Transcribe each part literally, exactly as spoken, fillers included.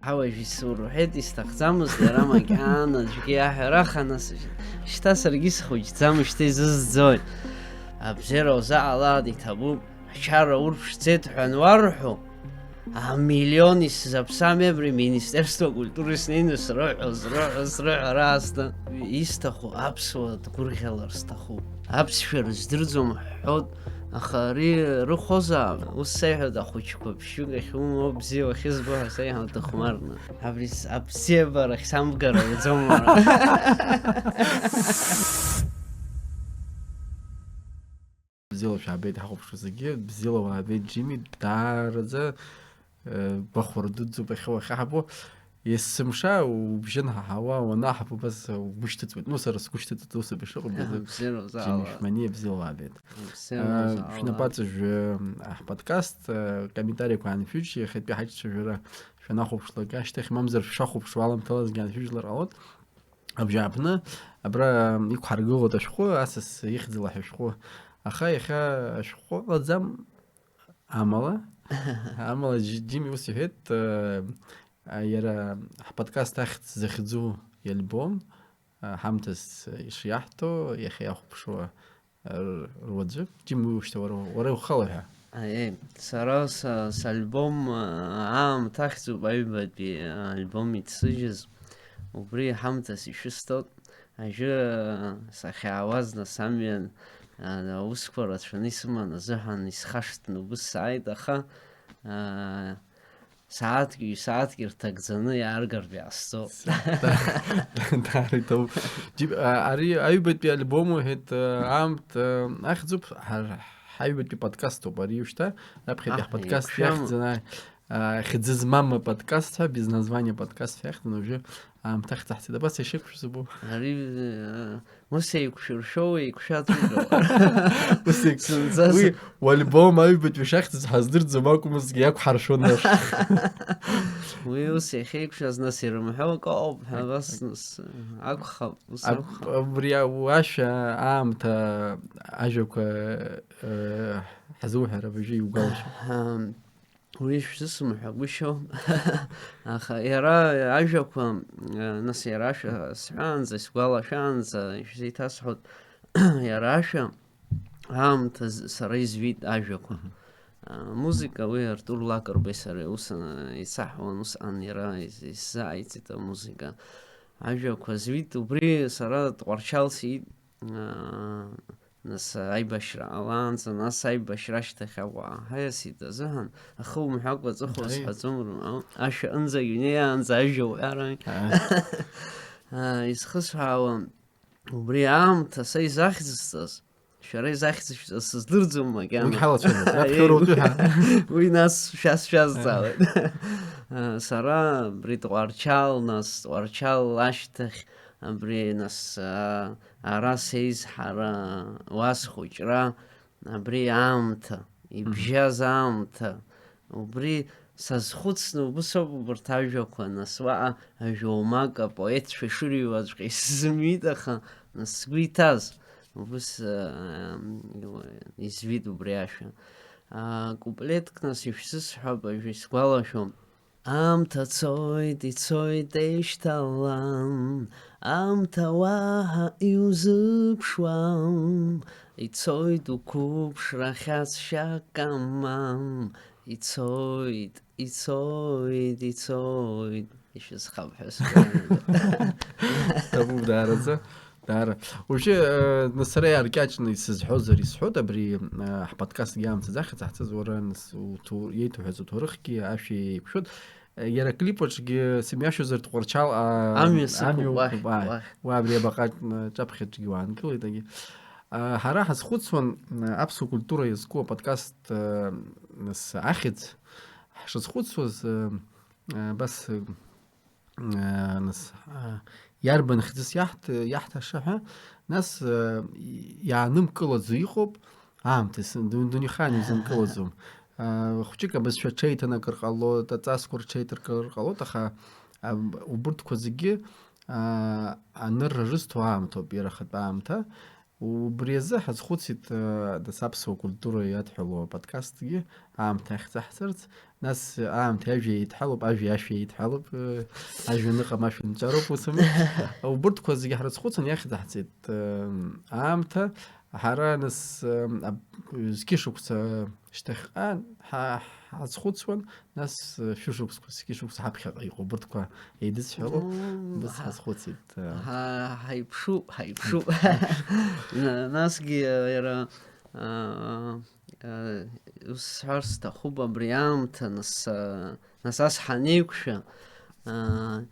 Ҳауаҩ исурҳәеит, исҭахӡамызт иара макьана аӡәгьы иаҳәара, аха нас шьҭа саргьы схәыҷӡам, шьҭа изызӡои? Абзиара узаҟалааит, иҭабуп, ачара урԥшӡеит ҳәа ануарҳәо, амиллион исзаԥсами абри Министерство культуры снеины срыҳәо, срыҳәо, срыҳәо, ара асҭа исҭаху аԥсуа дгәырӷьалар сҭахуп. Аԥсшәа рыздырӡом ҳҳәот, аха ари рыхәозаап, ус сеиҳәоит ахәыҷқәа. Ԥшьҩык ахьумоу бзиа уахьызбо ҳәа сеиҳәо дыхәмарны. Абри с-, абзиабарахь самбгар ауӡом уара. Бзиала шәаабеит ҳахәаԥшуа зегьы, бзиала уаабеит, Џьими, даараӡа, э, гәахәара дуӡӡоуп иахьа уахьаҳбо. Есымша убжьы анҳаҳауа, уанаҳбо, убас угәы шьҭыҵуеит. Ну, сара сгәы шьҭыҵуеит, ус ауп ишыҟоу, бзиа-, Бзиара Џьими узаала. Шәманиа, бзиала уаабеит. Бзиара Э, узаала. Шәнапаҵаҩ, э, ҳподкаст, э, комментариақәа аншәыжь, иахьатәи ҳаиҿцәажәара шәанахәаԥшлак ашьҭахь, мамзар шәшахәаԥшуа аламҭалазгьы аншәыжьлар ҟалоит. Абжьааԥны, абра иқәҳаргылоит ашәҟәы, асас ихьӡала ҳәа шәҟәы. Аха иахьа ашәҟәы ыҟаӡам, амала, амала Џь-, Џьими ус иҳәеит, э, иара ҳподкаст ахьӡ захьӡу иальбом, э, ҳамҭас ишиаҳҭо, иахьа иахәаԥшуа р-, руаӡәы. Џьим, уи ушьҭа уара, уара ухала ҳәа. Аиеи, сара са-, сальбом, а, аамҭа ахьӡуп, аҩбатәи альбом иҭсыжьыз. Убри ҳамҭас ишәысҭоит. Ажәы, а, сахьаауаз нас амҩан, а, аусқәа рацәаны исыман азыҳәан исхашҭны убыс сааит, аха, а, Сааҭк, ҩ-сааҭк ирҭагӡаны иааргартә иаасҵо. Даара иҭабуп. Џьип-, а, ари аҩбатәи альбом уҳәеит, а, аамҭа, а, ахьӡуп, ҳар-, ҳаҩбатәи подкаст ауп ари уажәшьҭа. Раԥхьатәи Аҳ, ҳподкаст еиқәшәама? Иахьӡын, а, а, хьӡы змам аподкаст ҳәа, без названия подкаст ҳәа иахьӡын, уажәы аамҭа ахьӡ ҳҵеит. Абас ишеиқәшәаз убоу. Ари, а, Ус еиқәшәыршәоу, еиқәшәатәу иҟоуп. Ус еиқә-, Зынӡа уи з- уальбом аҩбатәи шахьӡыз ҳаздырӡом акәмызҭгьы, иақәҳаршәон нас. Уи ус иахьеиқәшәаз нас ирымҳәо акы ыҟоуп ҳәа, абас нас акәхап, ус Аб-, акәхап. Абри а-, уашәа аамҭа ажәақәа, э, ҳзуҳәар абыржәы иугәалашәо. Ам, Уи шәзысымҳәагәышьо, аха иара ажәақәа, э, нас иара ашәа сҳәаанӡа, исгәалашәаанӡа ишәзеиҭасҳәоит, иара ашәа аамҭа з-, сара изҩит ажәақәа. Мгм. А, музыка уи Артур Лакрбеи сареи ус, а, еицаҳуан, усҟан иара из-, исзааиҵеит амузыка. Ажәақәа зҩит, убри сара Тҟәарчал сиит, аа, нас аибашьра ҟалаанӡа, нас аибашьра ашьҭахь ауаа ҳаиасит азыҳәан, ахы умҳәакәа аҵыхәа Аи. Сҳәаӡом, рмал, ашәа аҟынӡагь ҩнеиаанӡа ажәа уҳәаран. Аа. Аа, исхысҳәаауа, убри аамҭа са изахьӡысҵаз, шәара изахьӡышәҵаз сыздырӡом макьана. Уигь ҳалацәажәоит, раԥхьа Аиеи. Уара утәы ҳәа. Уи нас шәас-, шәазҵаауеит. Аа. Аа, сара абри Тҟәарчал, нас Тҟәарчал ашьҭахь, абри нас, аа, Ара сеизҳара, уа схәыҷра, абри аамҭа, ибжьаз аамҭа, убри сазхәыцны убыс ауп убарҭ ажәақәа, нас уаҟа ажәоумак апоетцәа ишырыҩуаҵәҟьа исзымҩит, аха, нас сгәы иҭаз, убыс, аа, изҩит убри ашәа. Аа, куплетк, нас, ишәзысҳәап, ажәа исгәалашәом. Аамҭа цоит, ицоит, еишьҭалан, аамҭа уаҳа иузыԥшуам, ицоит уқәыԥшра хьаҵшьак амам, ицоит, ицоит, ицоит, ишәызхап ҳәа сгәы иаанагоит. Ҭабуп даараӡа. Даара. Уажәы, э, нас сара иааркьаҿны исызҳәозар исҳәоит, абри, э, ҳподкастгьы аамҭазы ахьӡ ҳцаз, уара нас уҭоу-, иеиҭуҳәаз уҭоурыхгьы ашәа еиқәшәоит. Э, иара аклип аҿгьы сымҩашьозар Тҟәарчал, а, Амҩа сықәуп, амҩа уахь, уқәуп, ааи. Уахь. Уа абри абаҟа, э, ҿаԥхьаҿгьы уаангылеит, агьи. А, ҳара ҳазхәыцуан, э, аԥсуа культура иазку аподкаст, э, нас ахьӡ ҳшазхәыцуаз, э, э, абас, э, Нас, а, иарбан хьӡыс иаҳҭ-, иаҳҭаша ҳәа, нас, а, иаанымкылаӡо иҟоуп, аамҭа ду-, дунеихаан изынкылаӡом. А, хәҷык абызшәа рҽеиҭанакыр ҟалоит, аҵасқәа рҽеиҭаркыр ҟалоит, аха, а, убырҭқәа зегьы, а, анырра рызҭо аамҭоуп, иара ахатә аамҭа. Убри азы ҳазхәыцит, э, нас аԥсуа культура иадҳәалоу аподкастгьы аамҭа ахьӡаҳҵарц. Нас аамҭа ажәа еидҳалоуп, ажәа ашәа еидҳалоуп, э, ажәа аныҟам, ашәа нҵәароуп, ус ауми? Убырҭқәа зегьы ҳрызхәыцын, иахьӡаҳҵеит, э, аамҭа. Ҳара, нас, э, аб-, зқьышықәса шьҭахьҟа ҳа-, ҳазхәыцуан, нас, э, шәышықәсқәа, зқьышықәса ҳаԥхьаҟа иҟоу убырҭқәа еидысҳәалоуп, Мм, убас ҳа-, ҳазхәыцит, э. ҳа-, ҳаиԥшуп, ҳаиԥшуп. На-, насгьы, э, иара, э, э, ус сҳәар сҭахуп абри аамҭа, нас, э, нас ас ҳанеиқәшәа, аа,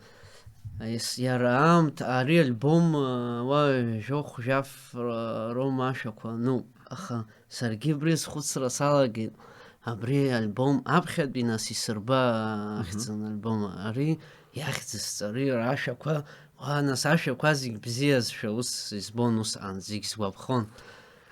ес-, иара аамҭа, ари альбом, аа, уа жәохә-жәаф р-, роума ашәақәа ануп. Аха саргьы абри схәыцра салагеит, абри альбом аԥхьатәи, нас, исырба Мгм. ахьӡын альбом, ари иахьӡызҵари рашәақәа, уа, нас, ашәақәа зегь бзиазшәа ус избон усҟан, зегь сгәаԥхон.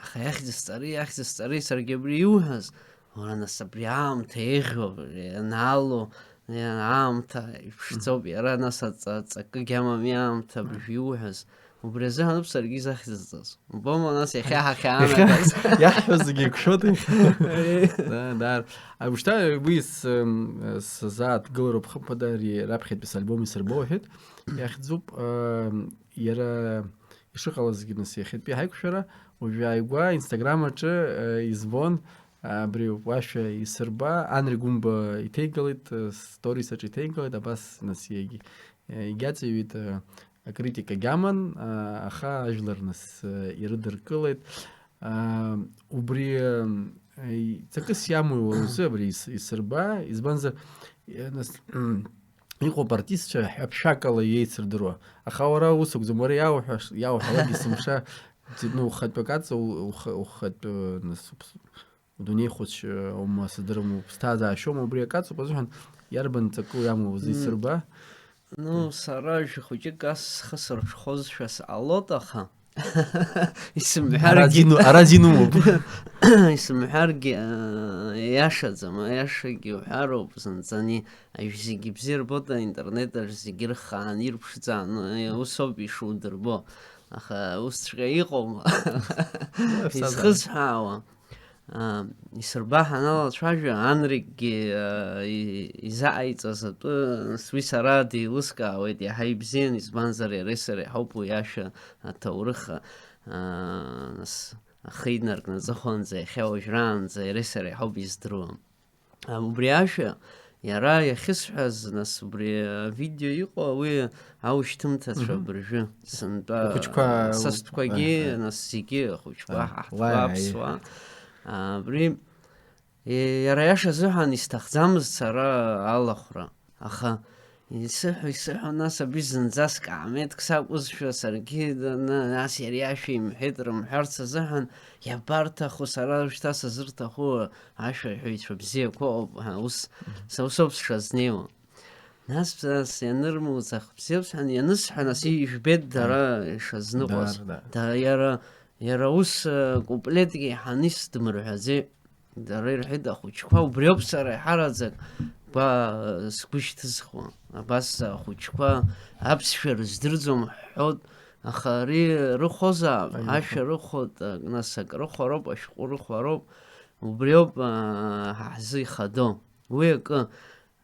Аха иахьӡызҵари, иахьӡызҵари, саргьы абри иуҳәаз, уара, нас, абри аамҭа еиӷьу, ианаало, иа-, аамҭа иԥшӡоуп, иара, нас, аҵа-, аҵакы гьамами аамҭа абыржәы иуҳәаз. Убри азыҳәаноуп саргьы изахьӡызҵаз. Убома, нас, иахьа ҳахьаанагаз. Иахьа иаҳҳәо зегьы еиқәшәоит, иахьа. Э. Да, да. А, ушьҭа уи с-, м, сзааҭгылароуп, хымԥада, ари раԥхьатәи сальбом исырбо, уҳәеит. Иахьӡуп, э, иара ишыҟалазгьы, нас, иахьатәи ҳаиқәшәара, уажәы ааигәа Instagram аҿы, э, избон, абри уашәа исырба, Анри Гәымба иҭеигалеит, э, сторис аҿы иҭеигалеит, абас, нас, иагь-, э, егьаҵаҩит, э, акритикагь аман, э, аха ажәлар, нас, э, ирыдыркылеит. Э, убри, э, ҵакыс иамои уара узы абри ис-, исырба? Избанзар, э, нас, м, иҟоуп артистцәа ҳәаԥшьакала иеицырдыруа. Аха уара ус акәӡам, уара иауҳәаш-, иауҳәалак есымша, ну, ухатәы акаҵа, у-, ух-, ухатәы, нас, уԥс-, удунеи хәыцшьа аума, сыздырам, уԥсҭазаашьоума, убри акаҵоуп азыҳәан, иарбан ҵакы иамоу узы М. исырба? Ну, сара жәа хәыҷык ас схы сырҽхәозшәа сҟалоит, аха исымҳәаргьы Ара зину-, ара зинумоуп. Исымҳәаргьы, э, иашаӡам, аиашагьы уҳәароуп, зынӡа ани ажә зегьы бзиа рбоит, аинтернет аҿ зегьы рхаан ирԥшӡан, э, усоуп ишудырбо. Аха усҵәҟьа иҟоума? Уи аԥсҭазаара. Изхысҳәаауа. Аа, исырба ҳаналацәажәа, Анрикгьы, аа, и-, изаҟаиҵаз атәы, нас, уи сара деилыскаауеит, иаҳа ибзиан, избанзар, иареи сареи ҳауп уи ашәа аҭоурых, аа, нас, ахы инаркны аҵыхәанӡа, иахьа уажәраанӡа иареи сареи ҳауп издыруа. А, убри ашәа, иара иахьысҳәаз, нас, убри авидео иҟоу, уи аушьҭымҭацәа Мгм. абыржәы, сынтәа, Ухәыҷқәа, са стәқәагьы, аҳ, аҳ. нас, зегьы ахәыҷқәа, Аҳ, ҳаҳҭқәа, уа, аԥсуаа. Аҳ, абри, е, иара иаша азыҳәан исҭахӡамызт сара алахәра, аха исыҳәо, исыҳәо, нас, абри зынӡаск ааметк сакәызшәа, саргьы, д-, н-, нас иара иашәа имҳәеит рымҳәарц азыҳәан, иабарҭаху, сара шьҭа сазырҭаху, ашәаҳәаҩцәа бзиақәа ыҟоуп, ҳа, ус, Мгм. са усоуп сшазнеиуа. Нас, нас ианырмуӡах бзиоуп сҳәан, ианысҳәа, нас ижәбеит дара Аи. ишазныҟәаз. Дара, да. Да, иара, иара ус, э, куплетк еиҳаны исдмырҳәаӡеит. Дара ирҳәеит, ахәыҷқәа, убриоуп сара иҳараӡак гәа, э, сгәы шьҭызхуа. Абас ахәыҷқәа аԥсшәа рыздырӡом ҳҳәот, аха ари рыхәозаап, Аиаха. ашәа рыхәот, ак-, нас ак рыхәароуп, ашәҟәы рыхәароуп. Убриоуп, аа, ҳа ҳзы ихадоу. Уи акы,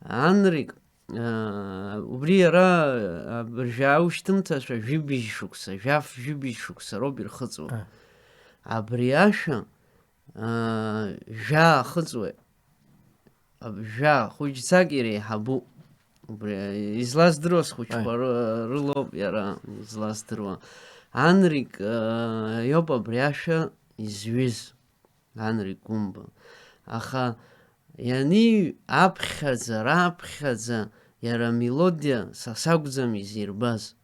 Анрик, аа, убри иара, аа, абыржәы аушьҭымҭацәа жәибжь шықәса, жәаф жәибжь шықәса роуп ирхыҵуа. Аи. Абри ашәа, аа, жәаа ахыҵуеит. Аб-, жәаа, хәыҷӡак иреиҳабуп. Убри, излаздыруа схәыҷқәа Аи. ры-, рылоуп иара излаздыруа. Анрик, аа, иоуп абри ашәа изҩыз. Анри Гәымба. Аха ианиҩ-, аԥхьаӡа, раԥхьаӡа иара амелодиа са сакәӡам изирбаз.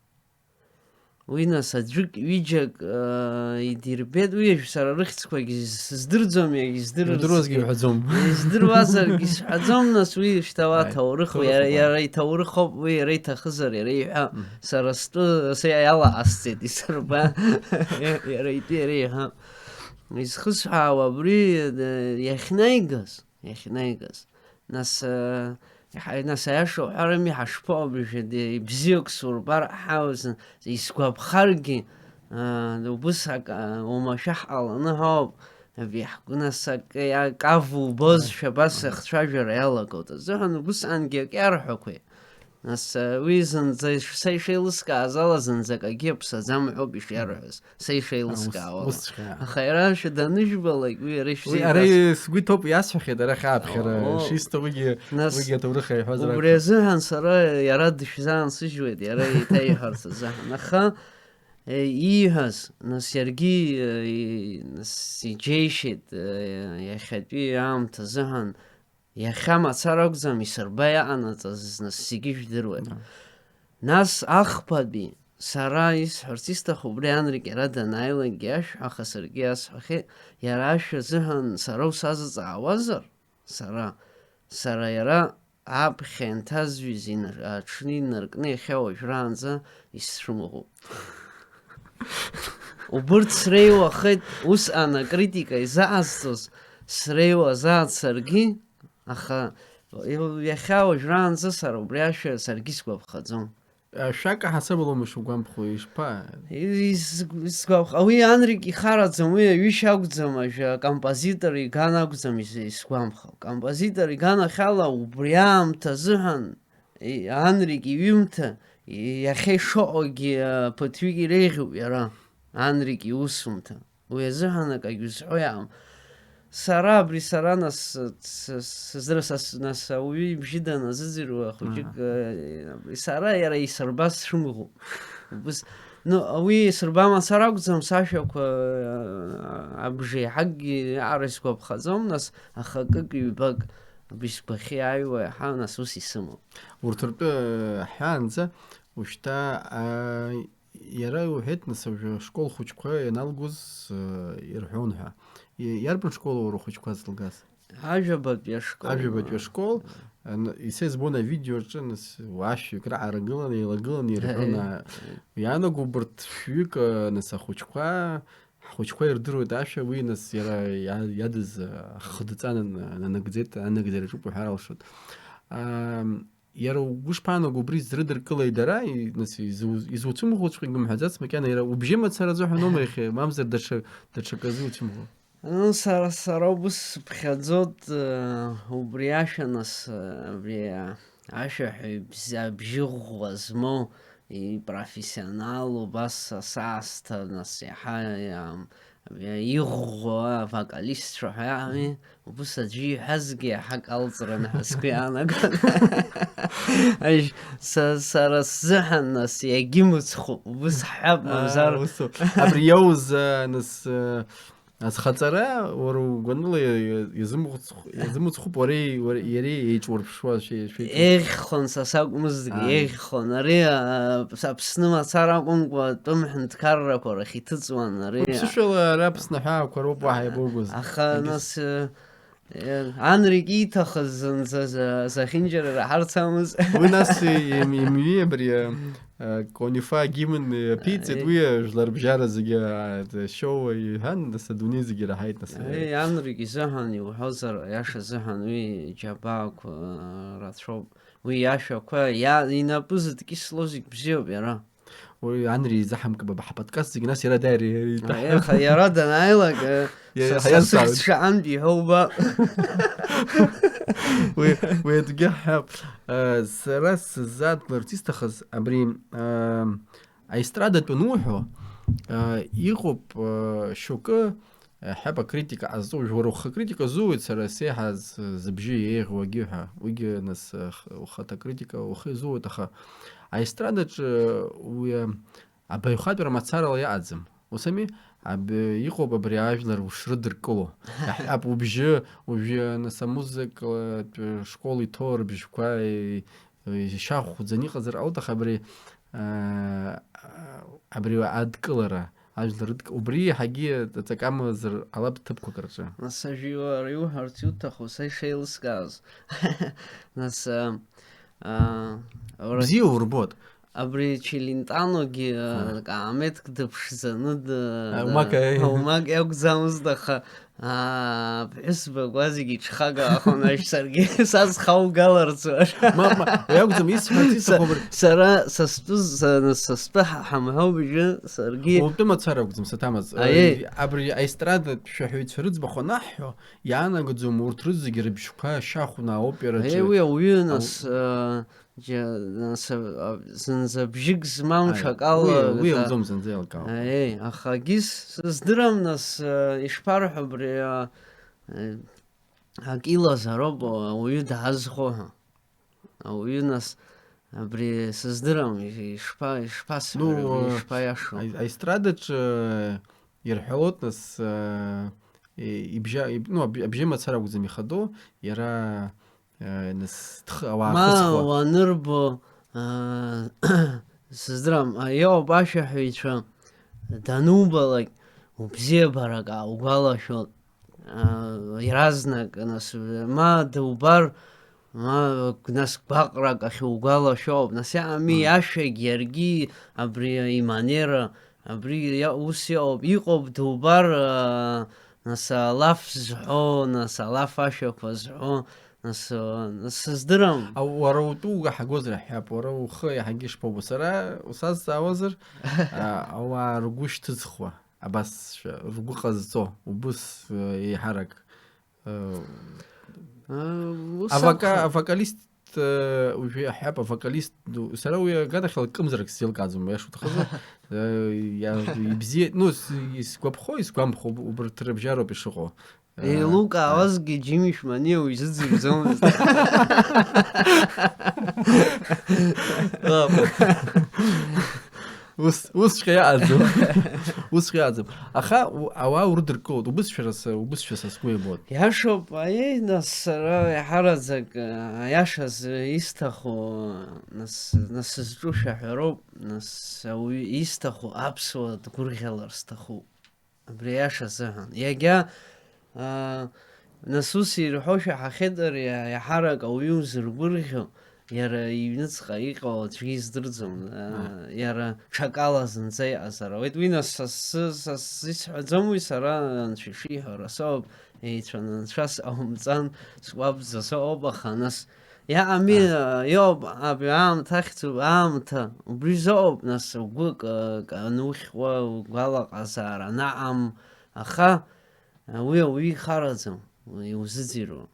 Уи, нас, аӡәык, ҩыџьак, аа, идирбеит, уи уажә сара рыхьӡқәагьы з-, сыздырӡом, иагьыздырырц-, Иудыруазгьы уҳәаӡом. Издыруазаргьы сҳәаӡом, нас, уи шьҭа уа Аи, аҭоурых, ҭоурых иара, ауп. иара иҭоурых ауп, уи иара иҭахызар, иара иҳәа, Мгм. сара стәы, са иалаҟасҵеит, исырба, иара итәы иара иҳәа. Изхысҳәаауа абри, э, иахьнаигаз, иахьнаигаз. Нас, э, иаҳа-, нас аиаша уҳәарами, ҳашԥаҟоу абыржәы, ди-, бзиак сурбар ҳауз, исгәаԥхаргьы, аа, убыс ак, аа, уамашәа ҳҟаланы ҳауп, абри ҳгәы нас ак, акаву убозшәа абас ахцәажәара иалагоит азыҳәан, убысҟангьы ак иарҳәақәеи? Нас, аа, уи зынӡа иш-, са ишеилыскааз ала зынӡа акагьы иаԥсаӡам ҳәоуп ишиарҳәаз, са ишеилыскаауа ала. Аха иара шәа даныжәбалак, уи иара ишәзеиҭас-, уи сгәы иҭоуп, иасҳәахьеит арахь ааԥхьара шисҭо, уигьы, нас, уигьы аҭоурых аиҳәаз убри азыҳәан сара иара дышәзаансыжьуеит, иара еиҭа иҳәарц азыҳәан. Аха, э, ииҳәаз, нас, иаргьы, э, и-, нас, иџьеишьеит, э, иахьатәи аамҭа азыҳәан, иахьа мацара акәӡам, исырба иаҟанаҵаз, нас, зегьы жәдыруеит. Да. Нас ахԥатәи, сара исҳәарц исҭаху, убри Анрик иара данааилакгьы ашәҳәа, аха саргьы иасҳәахьеит, иара ашәа азыҳәан сара усазҵаауазар, сара, сара иара аԥхьа инҭазҩыз ина-, аҽны инаркны иахьа уажәраанӡа исцәымӷуп. Убырҭ среиуахеит, усҟан акритика изаҟасҵоз среиуазааит саргьы, аха иахьа уажәраанӡа сара убри ашәа саргьы сгәаԥхаӡом. Шәак ҳасабалома шугәамԥхо, ишԥа? Ис-, исгәаԥх-, уи Анрик ихараӡам, уи аҩышьа акәӡам, ажәа акомпозитор иган акәӡам ис-, исгәамԥхо. Акомпозитор иганахьала убри аамҭа азыҳәан, и-, Анрик иҩымҭа, и-, иахьа ишыҟоугьы, а, ԥыҭҩык иреиӷьуп иара, Анрик иусумҭа. Уи азыҳәан акагь узҳәо иаам. Сара абри сара нас, с-, с-, сыздыр-, са с-, нас ауаҩы ибжьы даназыӡырҩуа хәыҷык, Ага. э, абри сара иара исырба сцәымӷуп. Убыс, ну, уи исырба мацара акәӡам, сашәақәа, э, абжеиҳакгьы аҟара исгәаԥхаӡом, нас, аха акык-ҩбак абри сгәахьы иааҩуа иаҳа, нас, ус исымоуп. Урҭ ртәы, э, ҳҳәаанӡа, ушьҭа, а, Иара иуҳәеит, нас, уажәы ашкол хәыҷқәа ианалгоз, э, ирҳәон ҳәа. И-, иарбан школ уара ухәыҷқәа зылгаз? Ажәабатәи ашкол. Ажәабатәи ашкол, э, н-, исеизбон авидео рҿы, нас, уа шәҩык раҟара гыланы, еилагыланы ирҳәон, Э, а, э. Иаанаго убарҭ шәҩык, э, нас, ахәыҷқәа, ҳхәыҷқәа ирдыруеит ашәа, уи, нас, иара иа-, иадыз, э, ахы дҵа нан-, нанагӡеит, анагӡара аҿуп уҳәар алшоит. Ам, Иара угәы шԥаанаго, убри зрыдыркылеи дара, и-, нас изу-, изуцәымӷуҵәҟьагьы умҳәаӡац, макьана иара убжьы мацараӡоу ҳәа ноума иахьа, мамзар даҽа, даҽаказы уцәымӷу? Ну, сара, сара убыс сыԥхьаӡоит, э, убри ашәа, нас, э, абри, э, ашәаҳәаҩ бз-, абжьы ӷәӷәа змоу, ипрофессионал убас асаасҭа, нас, иаҳа, иам-, Иӷәӷәо авокалистцәа ҳәа иҟами, убыс аӡәы иҳәазгьы иаҳа калҵраны ҳәа сгәы иаанагон. Ажь, са, сара сзыҳәан, нас, иагьымыцхәуп, убыс ҳҳәап, мамзар. Абри иоуз, а, нас, а, азхаҵара, уара угәаныла иа-, иа-, иазымыцхә-, иазымыцхәуп уареи, уареи, иареи еиҿурԥшуа шәе-, шәеиҿу. Еиӷьхон са сакәмызҭгьы, еиӷьхон. Ари, а, Аԥсны мацара акәымкәа, атәым ҳәынҭқаррақәа рахь иҭыҵуан ари. Ԥсышәала ара Аԥсны аҳәаақәа роуп уаҳа иабоугоз. Аха, нас, э, э, Анрик ииҭахыз зынӡа за-, зехьынџьара раҳарцамызт. Уи нас им-, имҩи абри, э, э, Конифа гимн, э, аԥиҵеит, уи, э, жәларбжьара зегьы, а, шьоуа иҳәан, нас адунеи зегьы раҳаит, нас. Аи, Анрик изыҳәан иуҳәозар, аиаша азыҳәан уи џьабаақәа, э, рацәоуп. Уи иашәақәа иа-, инапы зыдкьысло зегь бзиоуп иара. Уи Анри изаҳамкып, ҳаподкаст зегь нас иара дааир, иара иҭаҳҳәап. Аиаха, иара данааилак, э, Иа-, са, са ҳаиазҵаауеит. Сыхьӡ шаҟантә иҳәоу убап. Уи, уи атәгьы ҳҳәап. Э, сара сзааҭларц исҭахыз абри, э, аестрадатә ануҳәо, э, иҟоуп, э, шьоукы, Ҳәап, акритика ҟазҵо, уара ухы акритика зууеит, сара сеиҳа з-, зыбжьы еиӷьуагьы ҳәа. Уигьы, нас, х-, ухаҭа акритика ухы изууеит, аха аестрадаҿы уи, а, абаҩхатәра мацарала иаҟаӡам. Ус ами? Аб-, иҟоуп абри ажәлар ушрыдыркыло. Иаҳҳәап, убжьы, уажәы, нас, амузыкатә школ иҭоу рыбжьқәа, и-, ишьахәӡаны иҟазар ҟалоит, аха абри, а, абри адкылара, ажәлар рыдк-, убри иаҳагьы аҵак амазар ҟалап ҭыԥқәак рҿы. Нас ажәа иуҳәарц иуҭаху, са ишеилыскааз. Нас, а, а, ура-, Бзиа урбоит. Абри Челентаногьы, а, Ага. каамеҭк дыԥшӡаны д-, А, д-, умак, аи. Умак иакәӡамызт, аха Аа, ԥҳәызбак уа зегьы иҽхагахон, аж саргьы сазхаугаларц. Ма, ма, уи акәӡам исҳәарц Са-, исҭаху, абри. Сара са стәы, са, са стәы ҳа-, ҳамҳәо бжьы, саргьы. Утәы мацара акәӡам саҭамыз. Аиеи. Э, абри аестрадатә шәаҳәаҩцәа рыӡбахә анаҳҳәо, иаанагаӡом урҭ рызегьы рыбжьқәа шьахәны аопераҿы. Аиеи, уи ауаҩы, ау- нас, э, џьа-, нас, а, зынӡа бжьык змам Аиеи, ҽакала уи, уи да-, иауӡом зынӡа еилкаауа. Аиеи, ахагьы с-, сыздырам, нас, э, ишԥарҳәо абри, э, э, Ак илазароуп ауаҩы даазхәо ҳәа. Ауаҩы, нас, абри сыздырам, ишԥа-, ишԥасҳәари, Ну, уи э, ишԥаиашоу? аи-, аестрадаҿы, э, ирҳәалоит, нас, э, и-, ибжьа-, иб-, ну, аб-, абжьы мацара акәӡам ихадоу, иара, э, нас, дх-, ауаа Ма хысхуа. уанырбо, аа, сыздырам, а, иоуп ашәаҳәаҩцәа данубалак, убзиабарак ааугәалашәоит, аа, иаразнак, нас, ма дубар, ма, нас, гәаҟрак ахьугәалашәо ауп, нас, иаами, Мм. ашәагь иаргьы абри иманера, абри иа-, ус иоуп, иҟоуп дубар, аа, нас, алаф зҳәо, нас, алаф ашәақәа зҳәо, Нас, нас сыздырам. А, уара утәы угаҳагозар ҳәа, уара ухы иаҳагьы ишԥоубо? Сара усазҵаауазар, а, ауаа ргәы шьҭызхуа, абасшәа, ргәы ҟазҵо, убыс, э, еиҳарак, э, А, ус авока-, акәхап. Авокалист, э, уажәы иаҳҳәап, авокалист ду, сара уи аганахьала кымзарак сзеилкааӡом, иашоу ҭахызар. Э, иа-, ибзиа, ну, с-, исгәаԥхо, исгәамԥхо, уб-, убарҭ рыбжьароуп ишыҟоу. Еилукаауазгьы Џьимишь Маниа уизыӡырҩӡомызт. Ус, усҵәҟьа иаҟаӡам. Усҵәҟьа иаҟаӡам. Аха у-, ауаа урыдыркылоит. Убысшәа са, убысшәа са сгәы иабоит. Иашоуп, аиеи, нас, сара иаҳараӡак, аиашаз исҭаху, нас, нас сызҿу шәаҳәароуп, нас ауаҩы исҭаху аԥсуа дгәырӷьалар сҭахуп. Абри аиаша азыҳәан. Иагьа, аа, нас ус ирҳәошәа ҳахьыдыр, иа-, иаҳарак ауаҩы узыргәырӷьо, иара иҩныҵҟа иҟоу аӡәгьы издырӡом, аа, Ааи. иара ҽакала зынӡа иҟазар ауеит. Уи нас са сзы, са сзы исҳәаӡом, уи сара анцәа ишиҳәара соуп, еицәаны анцәа сҟаумҵан, скәабӡа соуп, аха нас Иаами, Аа. иоуп, абри аамҭа ахьӡуп, аамҭа, убри зоуп, нас, угәы ка-, канухьуа, угәалаҟазаара анаҟам, аха, уи ауаҩы ихараӡам, иузыӡырҩуа.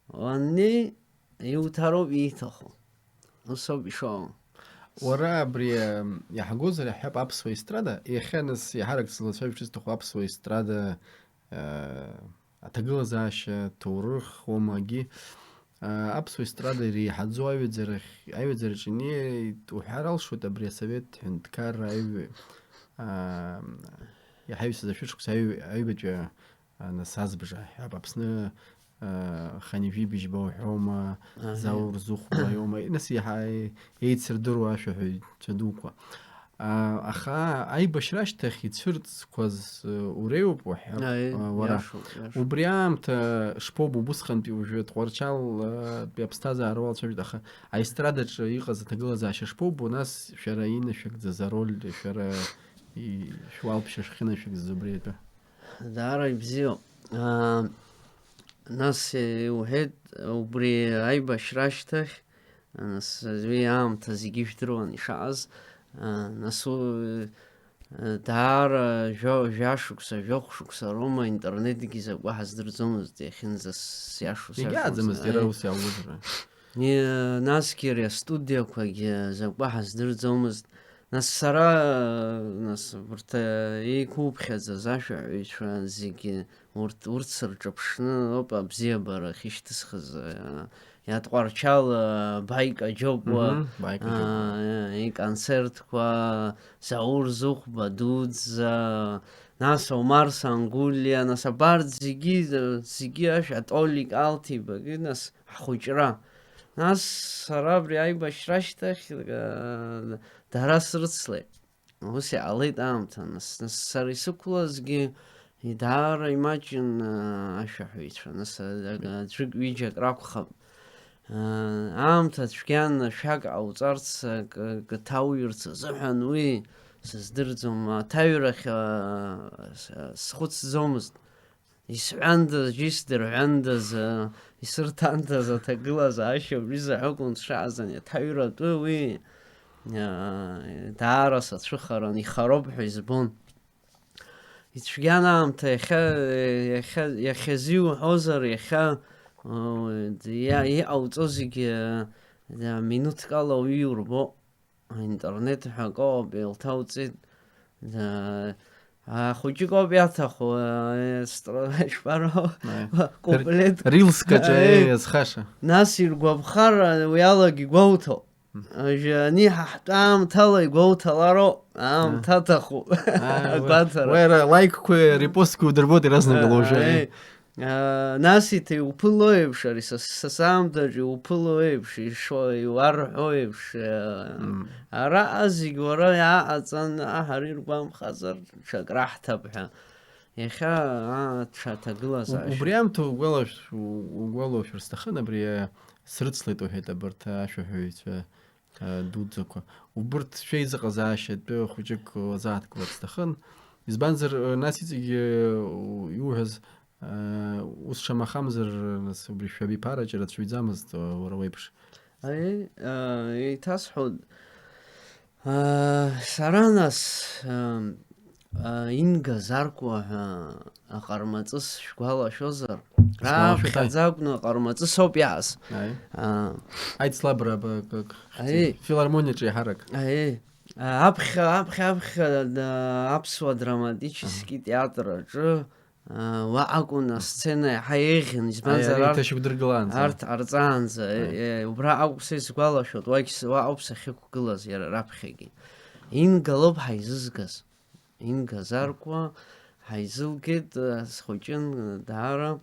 Уаннеи, иуҭароуп ииҭаху. Ус ауп ишыҟоу. Уара абри, м, иаҳгозар иаҳҳәап аԥсуа естрада, иахьа нас иаҳарак сзылацәажәарц исҭаху аԥсуа естрада, э, аҭагылазаашьа, ҭоурых, уамагьы, аа, аԥсуа естрада иреиҳаӡоу аҩаӡарахь, аҩаӡараҿы инеит уҳәар алшоит абри асовет ҳәынҭқарра аҩ-, аа, иаҳаҩсыз ашәышықәса аҩ-, аҩбатәи, аа, нас азбжа ҳәа Аԥсны, аа, Ханижәи Быжьба уҳәоума, Аҳа. Заур Зыхәба иоума, нас иаҳа еицырдыруа ашәаҳәаҩцәа дуқәа. А, аха аибашьра ашьҭахь ицәырҵқәаз, э, уреиуоуп уҳәа-, Аи, а, уара. Иашоуп, иашоуп. Убри аамҭа шԥоубо, убысҟантәи уажәы Тҟәарчал, э, тәи аԥсҭазаара уалацәажәоит, аха аестрадаҿы иҟаз аҭагылазаашьа шԥоубо, нас шәара инашәыгӡаз ароль, шәара и-, шәуалԥшьа шәхьынашәыгӡаз убри атәы? Даара ибзиоуп. А, нас, э, иуҳәеит, убри аибашьра ашьҭахь, Нас уи аамҭа зегьы ижәдыруан ишааз, а, нас у-, э, даара жәа-, жәашықәса, жәохә шықәса роума интернетгьы закәу ҳаздырӡомызт, иахьынӡа сиашоу сашәоу Егьааӡамызт, сара, иара аи. Ус иаауазар. Ни-, насгьы ари астудиақәагьы закәу ҳаздырӡомызт. Нас сара, э, нас убарҭ, э, еиқәыԥхьаӡаз ашәаҳәаҩцәа зегьы урҭ, урҭ сырҿаԥшны ауп абзиабара ахьышьҭысхыз, э, Иатҟәарчал, Баика Џьопуа, Мгм, Баика Џьопуа. Аа, иконцертқәа, Заур Зыхәба дуӡӡа, нас Омар Сангулиа, нас абарҭ зегьы, зегьы ашә, Атолик Алҭибагьы, нас ҳхәыҷра. Нас сара абри аибашьра ашьҭахь, аа, дара срыцлеит. Ус иҟалеит аамҭа, нас, нас сара исықәлазгьы даара имаҷын, аа, ашәаҳәаҩцәа, нас, а, а, аӡәык-ҩыџьак ракәхап. Аа, аамҭа цәгьан ашәак ҟауҵарц, акы, акы ҭауҩырц азыҳәан уи сыздырӡом, аҭаҩрахь, аа, с-, схәыцӡомызт. исҳәандаз, џьа исдырҳәандаз, исырҭандаз аҭагылазаашьа убри заҳәа акәын сшааз, ани аҭаҩратәы уи даара сацәыхаран, ихароуп ҳәа избон. Ицәгьан аамҭа иахьа, иахьа, иахьазы иуҳәозар, иахьа, иа-, иҟауҵо зегьы, минуҭк ала уаҩы иурбо. Аинтернет ҳәа акоуп, еилҭауҵеит. Ахәыҷык ауп иаҭаху, ишԥароу, куплет. Рилс каҿа иазхаша. Нас иргәаԥхар уи алагьы игәоуҭо. Ани ҳа ҳтәы аамҭала игәоуҭалароуп, аамҭа аҭахуп. Агәаҭара. Уи ара лайкқәеи репостқәеи удырбоит иаразнак ала уже. Нас иҭа иуԥыло еиԥш, ари са саамҭаҿ иуԥыло еиԥш, ишо, иуарҳәо еиԥш, араҟа зегь уара иааҟаҵан, аҳ, ари ргәамԥхазар, ҽак раҳҭап ҳәа. Иахьа, аа, ҽа ҭагылазаашьа. Убри аамҭа угәалашәырсҭахын, абри, срыцлеит уҳәеит абарҭ ашәаҳәаҩцәа дуӡӡақәа. Убырҭ шәеизыҟазаашьатәы хәыҷык уазааҭгылар сҭахын. Избанзар, нас иҵегьы иуҳәаз, ус шамахамзар, нас убри шәабиԥараҿы ирацәаҩӡамызт уара уеиԥш. Аиеи, еиҭасҳәоит. Сара нас, Инга Заркуа ҳәа аҟармаҵыс шәгәалашәозар? Раԥхьаӡа акәны аҟармаҵыс ауп иааз. Аицлабра филармониаҿы еиҳарак. Аиеи. Аԥхьа, аԥхьа, аԥхьа аԥсуа драматически театр аҿы уа акәын асцена иаҳа еиӷьын, избанзар, арҭ ҟарҵаанӡа, убра акәын са исгәалашәоит, уагь уа ауп сахьықәгылаз иара раԥхьагьы. Инга лоуп ҳаизызгаз. Инга Заркуа ҳаизылгеит, схәыҷын даара.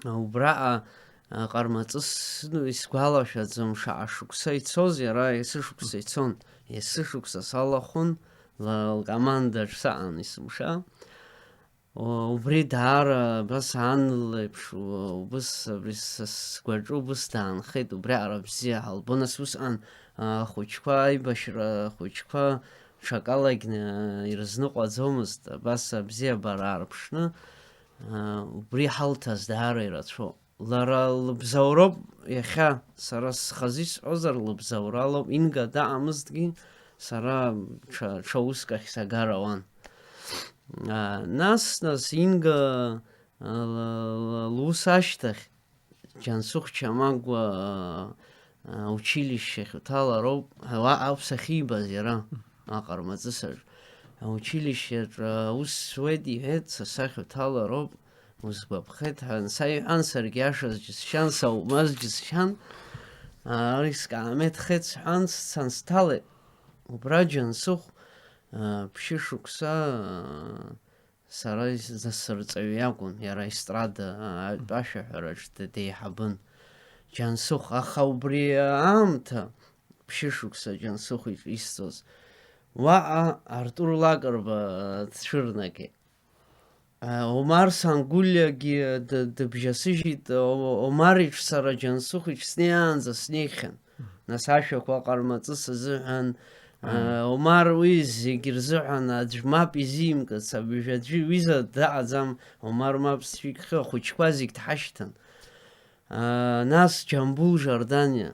Убраҟа ҟармаҵыс исгәалашәаӡом шаҟа шықәса ицоз, иара есышықәса ицон, есышықәса салахәын, лкомандаҿ саан есымша. Убри даара абас ан леиԥш, убыс абри сгәаҿы убыс даанхеит, убриаҟара бзиа ҳалбон, нас усҟан ахәыҷқәа, аибашьра ахәыҷқәа ҽакалагьы ирызныҟәаӡомызт, абас абзиабара аарԥшны, убри ҳалҭаз даара ирацәоуп. Лара лыбзоуроуп иахьа, сара схазы исҳәозар, лыбзоуралоуп, Инга даҟамызҭгьы, сара ҽа, ҽа уск ахь сагар ауан. Нас, нас Инга лус ашьҭахь, Џьансыхә Чамагәа училишьче ахьуҭалароуп, уаҟа ауп сахьибаз иара, аҟармаҵысаҿ. Аучилишьче аҿы аус зуеит, иҳәеит, са сахьуҭалароуп, узгәаԥхеит ҳәа анса иҳәан, саргьы иашаз џьысшьан, саумаз џьысшьан, ари скаамеҭхеит сҳәан, сцан сҭалеит. Убра Џьансыхә ԥшьышықәса сара исзасырҵаҩ иакәын, иара аестрада аҩтәашәаҳәараҿ деиҳабын Џьансыхә, аха убри аамҭа, ԥшьышықәса Џьансыхә исҵоз, уаҟа Артур Лакрба дцәырнагеит. Омар Сангулиагьы дыбжьасыжьит, Омар иҿ сара Џьансыхә иҿ снеиаанӡа снеихьан. Нас ашәақәа ҟармаҵыс азыҳәан, Омар уи зегь рзыҳәан аӡә мап изимкыц, абыжә аӡәы иҩыза даҟаӡам, Омар мап зцәикхьоу ахәыҷқәа зегь дҳашьҭан. Нас Џьамбул Жорданиа.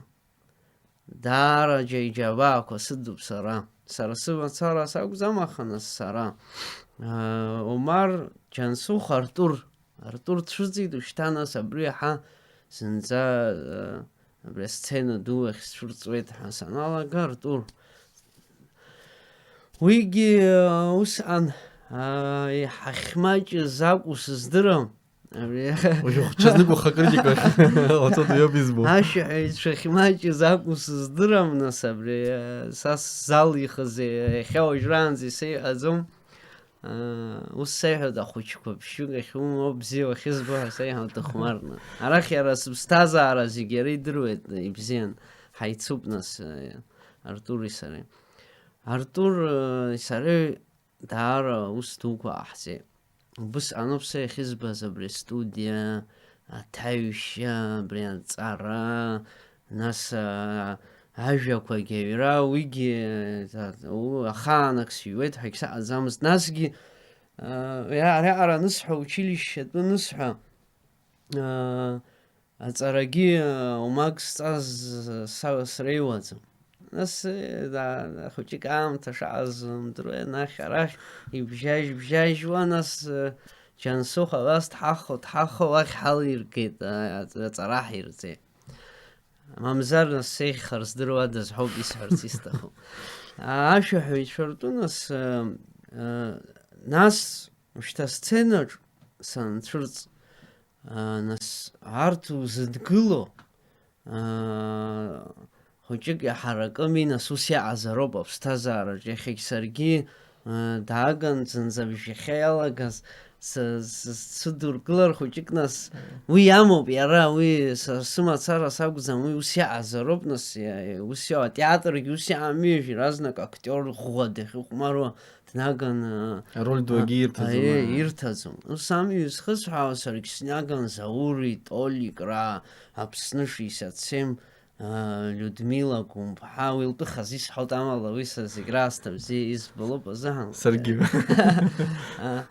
Даара џьа-, иџьабаақәа сыдуп сара. Сара сымацара сакәӡам, аха нас сара. Омар, Џьансыхә, Артур. Артур дцәырҵит, ушьҭа нас абри иаҳа зынӡа, абри асцена ду ахь сцәырҵуеит ҳәа саналага, Артур. Уигьы, усҟан, иҳахьмаҷыз акәу сыздырам. Уажәы хәҷазнык ухы акритика ҟаҵо дҩоуп избо. Ашәаҳәаҩцәа ахьмаҷыз акәу сыздырам, нас абри, са сзалихыз иахьа уажәраанӡа исеиҳәаӡом. Ус сеиҳәоит ахәыҷқәа, ԥшьҩык ахьумоу бзиа уахьызбо ҳәа сеиҳәоит дыхәмарны. Арахь иара сыԥсҭазаара зегь иара идыруеит, ибзиан. Ҳаицуп нас, Артури сареи. Артур, сареи даара ус дуқәа ҟаҳҵеит. Убысҟаноуп са иахьызбаз абри астудиа, аҭаҩшьа, абри аҵара, нас, а, ажәақәагьы аҩра, уигьы, а, у-, ахаанак сыҩуеит ҳәагь саҟаӡамызт. Насгьы Ариаҟара анысҳәа, училишьче атәы анысҳәа, аҵарагьы омак сҵаз среиуаӡам. Нас, э, да, да, хәыҷык аамҭа шааз умдыруеи, анахь-арахь ибжьажь-бжьажьуа, нас, э, Џьансыхә абас дҳахо, дҳахо уахь ҳалиргеит, а, аҵ-, аҵара ҳирҵеит. Мамзар, нас сеиӷьхар здыруадаз ҳәоуп исҳәарц исҭаху. А, ашәаҳәаҩцәа ртәы, нас, э, э, нас, ушьҭа асценаҿ санцәырҵ, а, нас арҭ узыдгыло, аа, хәыҷык иҳаракыми, нас ус иаҟазароуп аԥсҭазаараҿ. Иахьагь саргьы, аа, дааган, зынӡа абжьахьа иалагаз, сы-, сы-, сыдургылар хәыҷык, нас, уи иамоуп иара, уи са сымацара сакәӡам, уи ус иаҟазароуп, нас, иа-, ус иоуа, атеатргьы ус иаамижь, иаразнак актиор ӷәӷәа дахьыхәмаруа, днаган, а, Ароль дуагьы а, ирҭаӡом, аиеи, а. Ирҭаӡом. Ус амҩа зхысҳәаауа саргь снаган Заури, Толик, ра, Аԥсны шестьдесят семь, а, Людмила Гәымԥҳа, уи лтәы хазы исҳәоит, амала уи са зегь раасҭа бзиа избалоуп азыҳәан. Саргьы. А,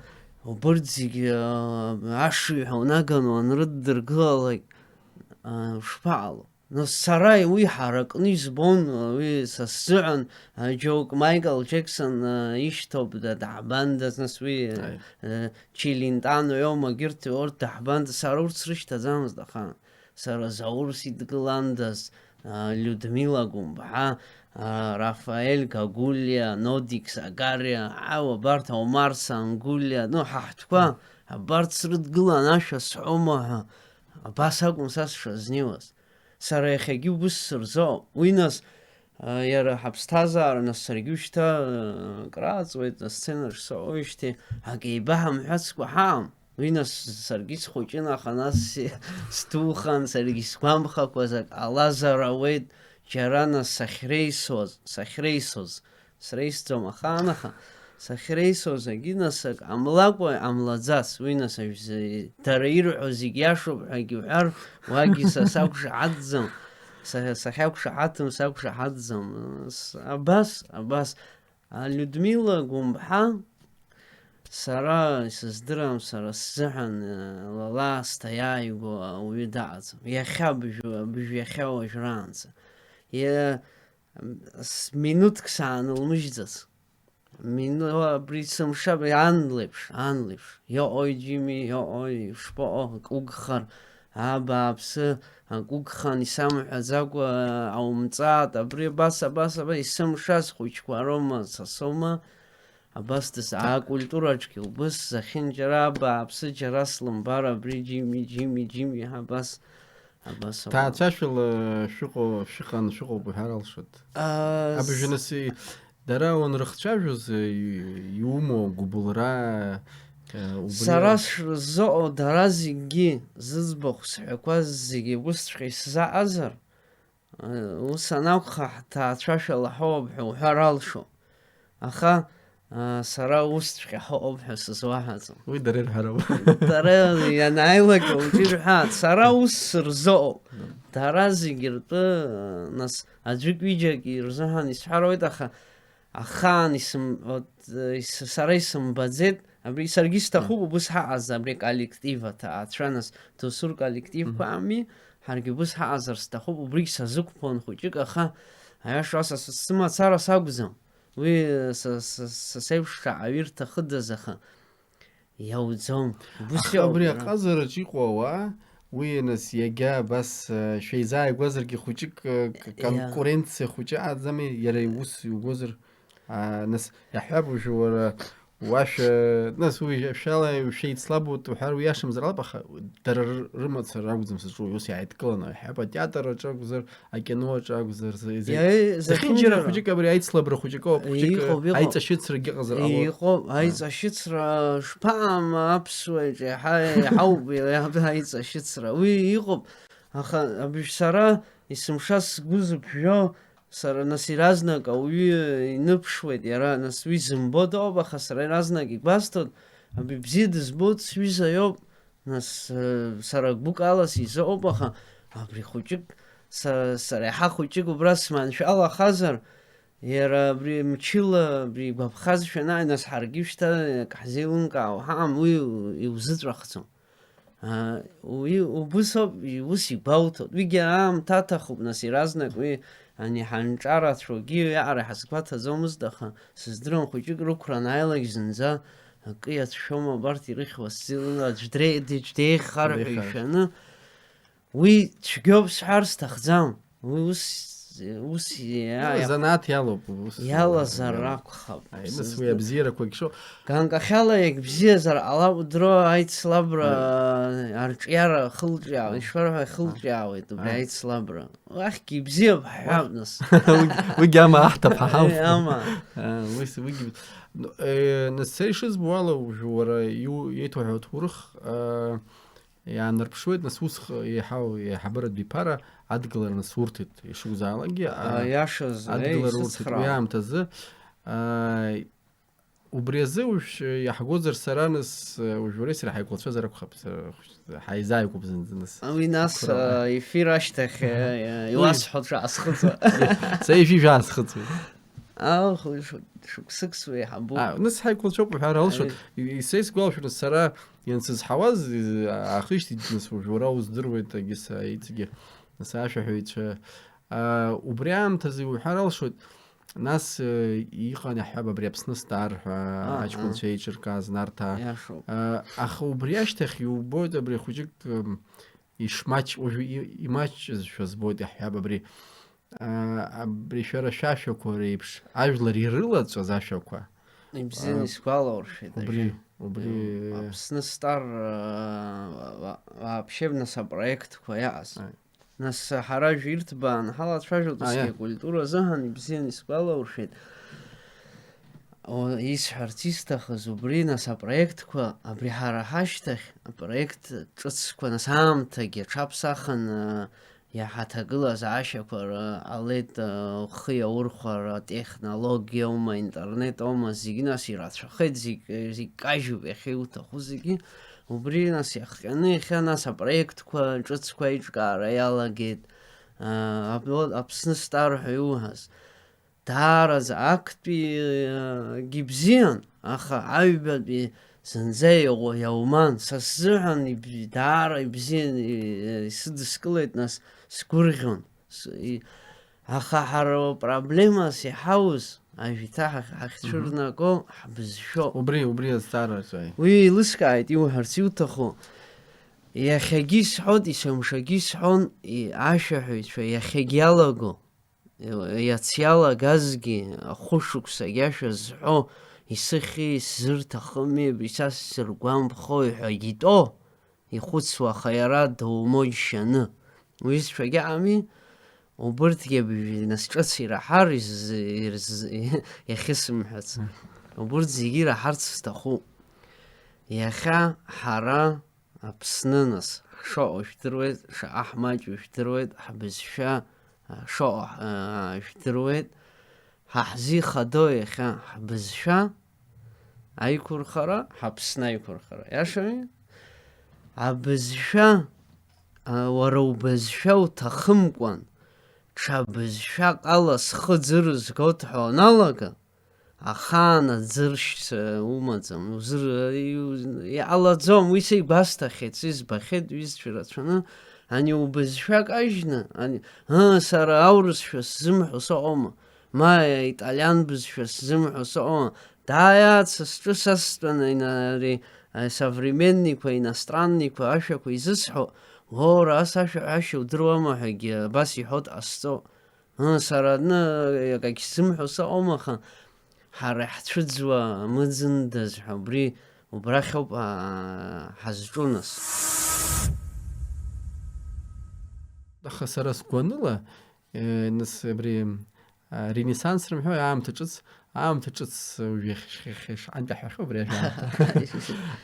убырҭ зегьы, а, ашыҩҳәа унаган уанрыддыргылалак, а, ушԥаҟало? Нас сара уи ҳаракны избон, уи са сзыҳәан, а, џьоук Майкл Џьексон, а, ишьҭоуп, да, даҳбандаз, нас уи, Аи. Э, Челентано иоума, егьырҭ, урҭ даҳбандаз, сара урҭ срышьҭаӡамызт, аха сара Заур сидгыландаз, а, Людмила Гәымԥҳа, а, Рафаель Гагулиа, Нодик Сагариа, ау, абарҭ Омар Сангулиа, ну, ҳа ҳтәқәа, абарҭ срыдгылан, ашәа сҳәома ҳәа, абас акәын са сшазнеиуаз. Сара иахьагьы убыс сырзо, уи нас, а, иара ҳаԥсҭазаара, нас саргьы шьҭа, а, акрааҵуеит, асценаҿ саҟоижьҭеи, ак еибаҳамҳәацкәа ҳаам. Уи нас саргьы схәыҷын, аха нас си-, сҭухан, саргьы сгәамԥхақәаз ак ҟалазар ауеит, џьара нас сахьреисуаз, сахьреисуаз. Среисӡом ахаан, аха сахьреисуаз агьы нас ак ҟамлакәа иҟамлаӡац, уи нас ажә-, дара ирҳәо зегь иашоуп ҳәагьы уҳәар, уагьы са сақәшаҳаҭӡам, са, сахьақәшаҳаҭым сақәшаҳаҭӡам. С-, абас, абас. А Людмила Гәымԥҳа, сара исыздырам, сара сзыҳәан, э, ла лаасҭа иааигәоу ауаҩы дыҟаӡам. Иахьа абыжә-, абыжә иахьа уажәраанӡа. Иа-, С-, минуҭк саанылмыжьӡац. Мину-, абри сымшап, ан леиԥш, ан леиԥш. Иоҟои, Џьими, иоҟои, ишԥаҟо, ак угхар, абааԥсы, ак угхан, исамҳәаӡакәа аумҵаат, абри абас, абас, абас, исымшаз хәыҷқәа роума, са соума, абас дыс-, акультураҿгьы убыс захьынџьара, абааԥсы, џьара слымбар, абри Џьими, Џьими, Џьими, ҳа абас. Абас ауп. Ҭаацәашәала шәыҟоу, шәыҟан, шәыҟоуп уҳәар алшоит. Аа, Абыжәнас и-, дара уанрыхцәажәоз, и-, иумоу гәыбылра, э, убри Сара ала- сшырзыҟоу дара зегьгьы, зыӡбахә сҳәақәаз зегьы усҵәҟьа исзаҟазар, э, ус анакәха, ҳҭаацәашәала ҳауп ҳәа уҳәар алшо. Аха, аа, сара усҵәҟьа ҳаҟоуп ҳәа сызуаҳәаӡом. Уи дара ирҳәароуп. Дара ианааилак уҿы ирҳәааит, сара ус сырзыҟоуп. Да. Дара зегьы ртәы, нас, аӡәык-ҩыџьак ирзыҳәан исҳәароуит, аха ахаан исым-, вот, ис-, сара исымбаӡеит, абри саргьы сҭахуп, убыс ҳаҟаз абри коллектив аҭаацәа, нас, досур коллективқәа Мгм. Ами, ҳаргьы убыс ҳаҟазар сҭахуп, убригь сазықәԥон хәыҷык, аха, аиаша, са, са сымацара сакәӡам. Уи са, са, са сеиԥш шаҟаҩы рҭахыдаз, аха иауӡом. Убыс Аха иоуп, абри иара. Аҟазараҿ иҟоу ауаа, уи нас иагьа абас, э, шәеизааигәазаргьы хәыҷык, э, к-, Иа. Конкуренциа хәыҷы аӡами, иара иус иугозар, а, нас иаҳҳәап, уажәы уара уашәа, нас уи шәала шәеицлабуеит уҳәар, уи иашамзар ҟалап, аха дара р-, рымацара акәӡам сызҿу, ус иааидкыланы, иаҳҳәап, атеатр аҿы акәзар, акино аҿы акәзар, з-, з-, Иа-, зехьынџьара зехьынџьара. Хәыҷык абри аицлабра хәыҷык ауп, хәыҷык, Иҟоуп, иҟоуп. Аиҵашьыцрагьы ыҟазар ҟалоит. Иҟоуп, Ааи. Аиҵашьыцра шԥаҟам аԥсуа иҿы, иаҳа-, иаҳауп, иаҳа-, аиҵашьыцра. Уи иҟоуп, аха абжь сара есымша сгәы зыԥжәо, сара нас иаразнак ауаҩы иныԥшуеит, иара нас уи зымбо дыҟоуп, аха сара иаразнак игәасҭоит, абри бзиа дызбоит, сҩыза иоуп. Нас, э, сара гәыкала сизыҟоуп, аха абри хәыҷык, са, сара иаҳа хәыҷык убра сманшәалахазар, Иара абри мчыла, абри игәаԥхазшәа анааи, нас ҳаргьы шьҭа акы ҳзеилымкаауа ҳаҟам, уи иузыҵәахӡом. Уи убыс ауп, ус игәауҭоит. Уигьы аамҭа аҭахуп, нас, иаразнак уи ани ҳанҿарацәоугьы иаҟара иҳазгәаҭаӡомызт, аха сыздырам, хәыҷык рықәра анааилак зынӡа акы иацәшәома абарҭ ирыхьуа сзы, аӡә дре-, аӡә деиӷьхар ҳәа ишәаны, уи цәгьоуп сҳәар сҭахӡам. Уи ус, ус иа-, Ус иа-, занааҭ иалоуп, ус, иалазар э, акәхап. Аи, нас уи абзиарақәагь шо- Ганкахьала иагьбзиазар ҟалап, дро аицлабра, Аи. арҿиара ахылҿиаауеит, Аи. ишԥарҳәо, Аи. ихылҿиаауеит убри Аи. аицлабра. Уахьгьы ибзиоуп ҳҳәап, нас. Уигь-, уигьы ама аҳҭап ҳаҳауп. Аи, ама. А, уи с-, уигьы-, ну, э, нас са ишызбо ала, уажәы уара иу-, иеиҭоуҳәо аҭоурых, э, Иаанарԥшуеит, нас, ус х-, еиҳау-, еиҳабыратә биԥара адгылара, нас, урҭеит ишакәзаалакгьы, а, Аиашаз, еи, адгылара урҭеит уи исыцхраауан. Аамҭазы. А, убри азы уажә иаҳгозар, сара, нас, уажә уареи сареи ҳаиқәлацәазар акәхап, сара хәыҷ-, ҳаизааигәоуп зынӡа, нас. Уи нас, Қәра. а, ефир ашьҭахь, а, Уи. иуасҳәо ҽаасхыҵуа. Са ефир шәаасхыҵуеит. Ах, уи шу-, шықәсык сеиҳабуп. А, нас ҳаиқәлацәоуп уҳәар алшоит. Аи. И-, и-, са исгәалашәоит, сара иансызҳауаз, и-, аахижьҭеит, нас уажә уара уздыруеит, егьыс, а, иҵегьы, нас ашәаҳәаҩцәа. А, убри аамҭазы иуҳәар алшоит, нас, э, иҟан, иаҳҳәап, абри Аԥсны Стар ҳәа, Аҳа. аҷкәынцәа еиҿыркааз Нарҭаа. Иашоуп. А, аха убри ашьҭахь иубоит абри хәыҷык, м, ишмаҷ-, уажәы и-, имаҷызшәа збоит, иаҳҳәап, абри А, абри шәара шәашәақәа реиԥш, ажәлар ирылаҵәаз ашәақәа. Ибзианы А, исгәалауршәеит, убри, ажәа. убри. М, Аԥсны Стар, а, ва-, вообще, нас, апроектқәа иааз. Аи. Нас ҳара жәирҭбаан ҳалацәажәоит, А, ус иа. акультура азыҳәан ибзианы исгәалауршәеит. О, исҳәарц исҭахыз убри, нас, апроектқәа, абри ҳара ҳашьҭахь апроект ҿыцқәа, нас, аамҭагьы аҽаԥсахын, а, Иаҳа аҭагылазаашьақәа ры-, ҟалеит, э, ухы иаурхәар, атехнологиоума, аинтернетоума, зегьы нас ирацәахеит, зегь, зегь кажьуп, иахьа иуҭаху зегьы. Убри нас иахҟьаны, иахьа нас апроектқәа ҿыцқәа аиҿкаара иалагеит, э, аб-, Аԥсны Стар ҳәа иуҳәаз. Даараӡа актәи, э, гьы бзиан, аха аҩбатәи зынӡа иауман. Са сзыҳәан иб-, даара ибзиан, и-, исыдыскылеит, нас сгәырӷьон. С-, и-, аха ҳара проблемас иҳауз, ажәиҭа ҳахь-, Мгм. ҳахьцәырнаго, ҳбызшәоуп. Убри, убри азҵаара рҵаҩ. Уи еилыскааит, иуҳәарц иуҭаху. Иахьагьы исҳәоит, есымшагьы исҳәон, и-, ашәаҳәаҩцәа иахьагь иалаго. Иац иалагазгьы, ахәышықәсагьы ашәа зҳәо, исыхьи, сзырҭахыми, абри са сзыргәамԥхои ҳәа итәо, ихәыцуа, аха иара доумоу џьшьаны. Уҩызцәагьы аҟами, убырҭгьы абыржәы нас ҿыц ираҳар, из-, ирз-, иахьысымҳәац. Мм. Убырҭ зегьы ираҳарц сҭахуп. Иахьа ҳара Аԥсны, нас, ҳшаҟоу жәдыруеит, шаҟа ҳмаҷу жәдыруеит, ҳбызшәа, а, шаҟа, а, жәдыруеит, ҳа ҳзы ихадоу иахьа ҳбызшәа аиқәырхара, ҳАԥсны аиқәырхара. Иашами? Абызшәа, а, уара убызшәа уҭахымкәан, ҽа бызшәак ала схы ӡырызгоит ҳәа уаналага, ахаан аӡыршьца умаӡам. Узыр-, иу-, иҟалаӡом, уи сеигәасҭахьеит, сизбахьеит, ҩызцәа рацәаны, ани убызшәа кажьны, ани, ыы, сара аурысшәа сзымҳәо сыҟоума, ма аиталиан бызшәа сзымҳәо сыҟоума, дааиааит, са сҿы састәаны, ина-, ари, а, современникқәа, иностранникқәа ашәақәа изысҳәо, уора, ас ашәа ҳәашьа удыруама ҳәагьы абас иҳәо дҟасҵо. Ыы, сара адны акагь сзымҳәо сыҟоума, аха ҳара иаҳцәыӡуа мыӡындаз ҳәа убри, убрахьоуп, аа, ҳазҿу нас. Аха сара сгәаныла, э, нас абри, а, ренессанс рымҳәои, аамҭа ҿыц, аамҭа ҿыц уажә иахь-, иахь-, иахьшҟантәи ҳәахьоу абри ажәа аамҭа.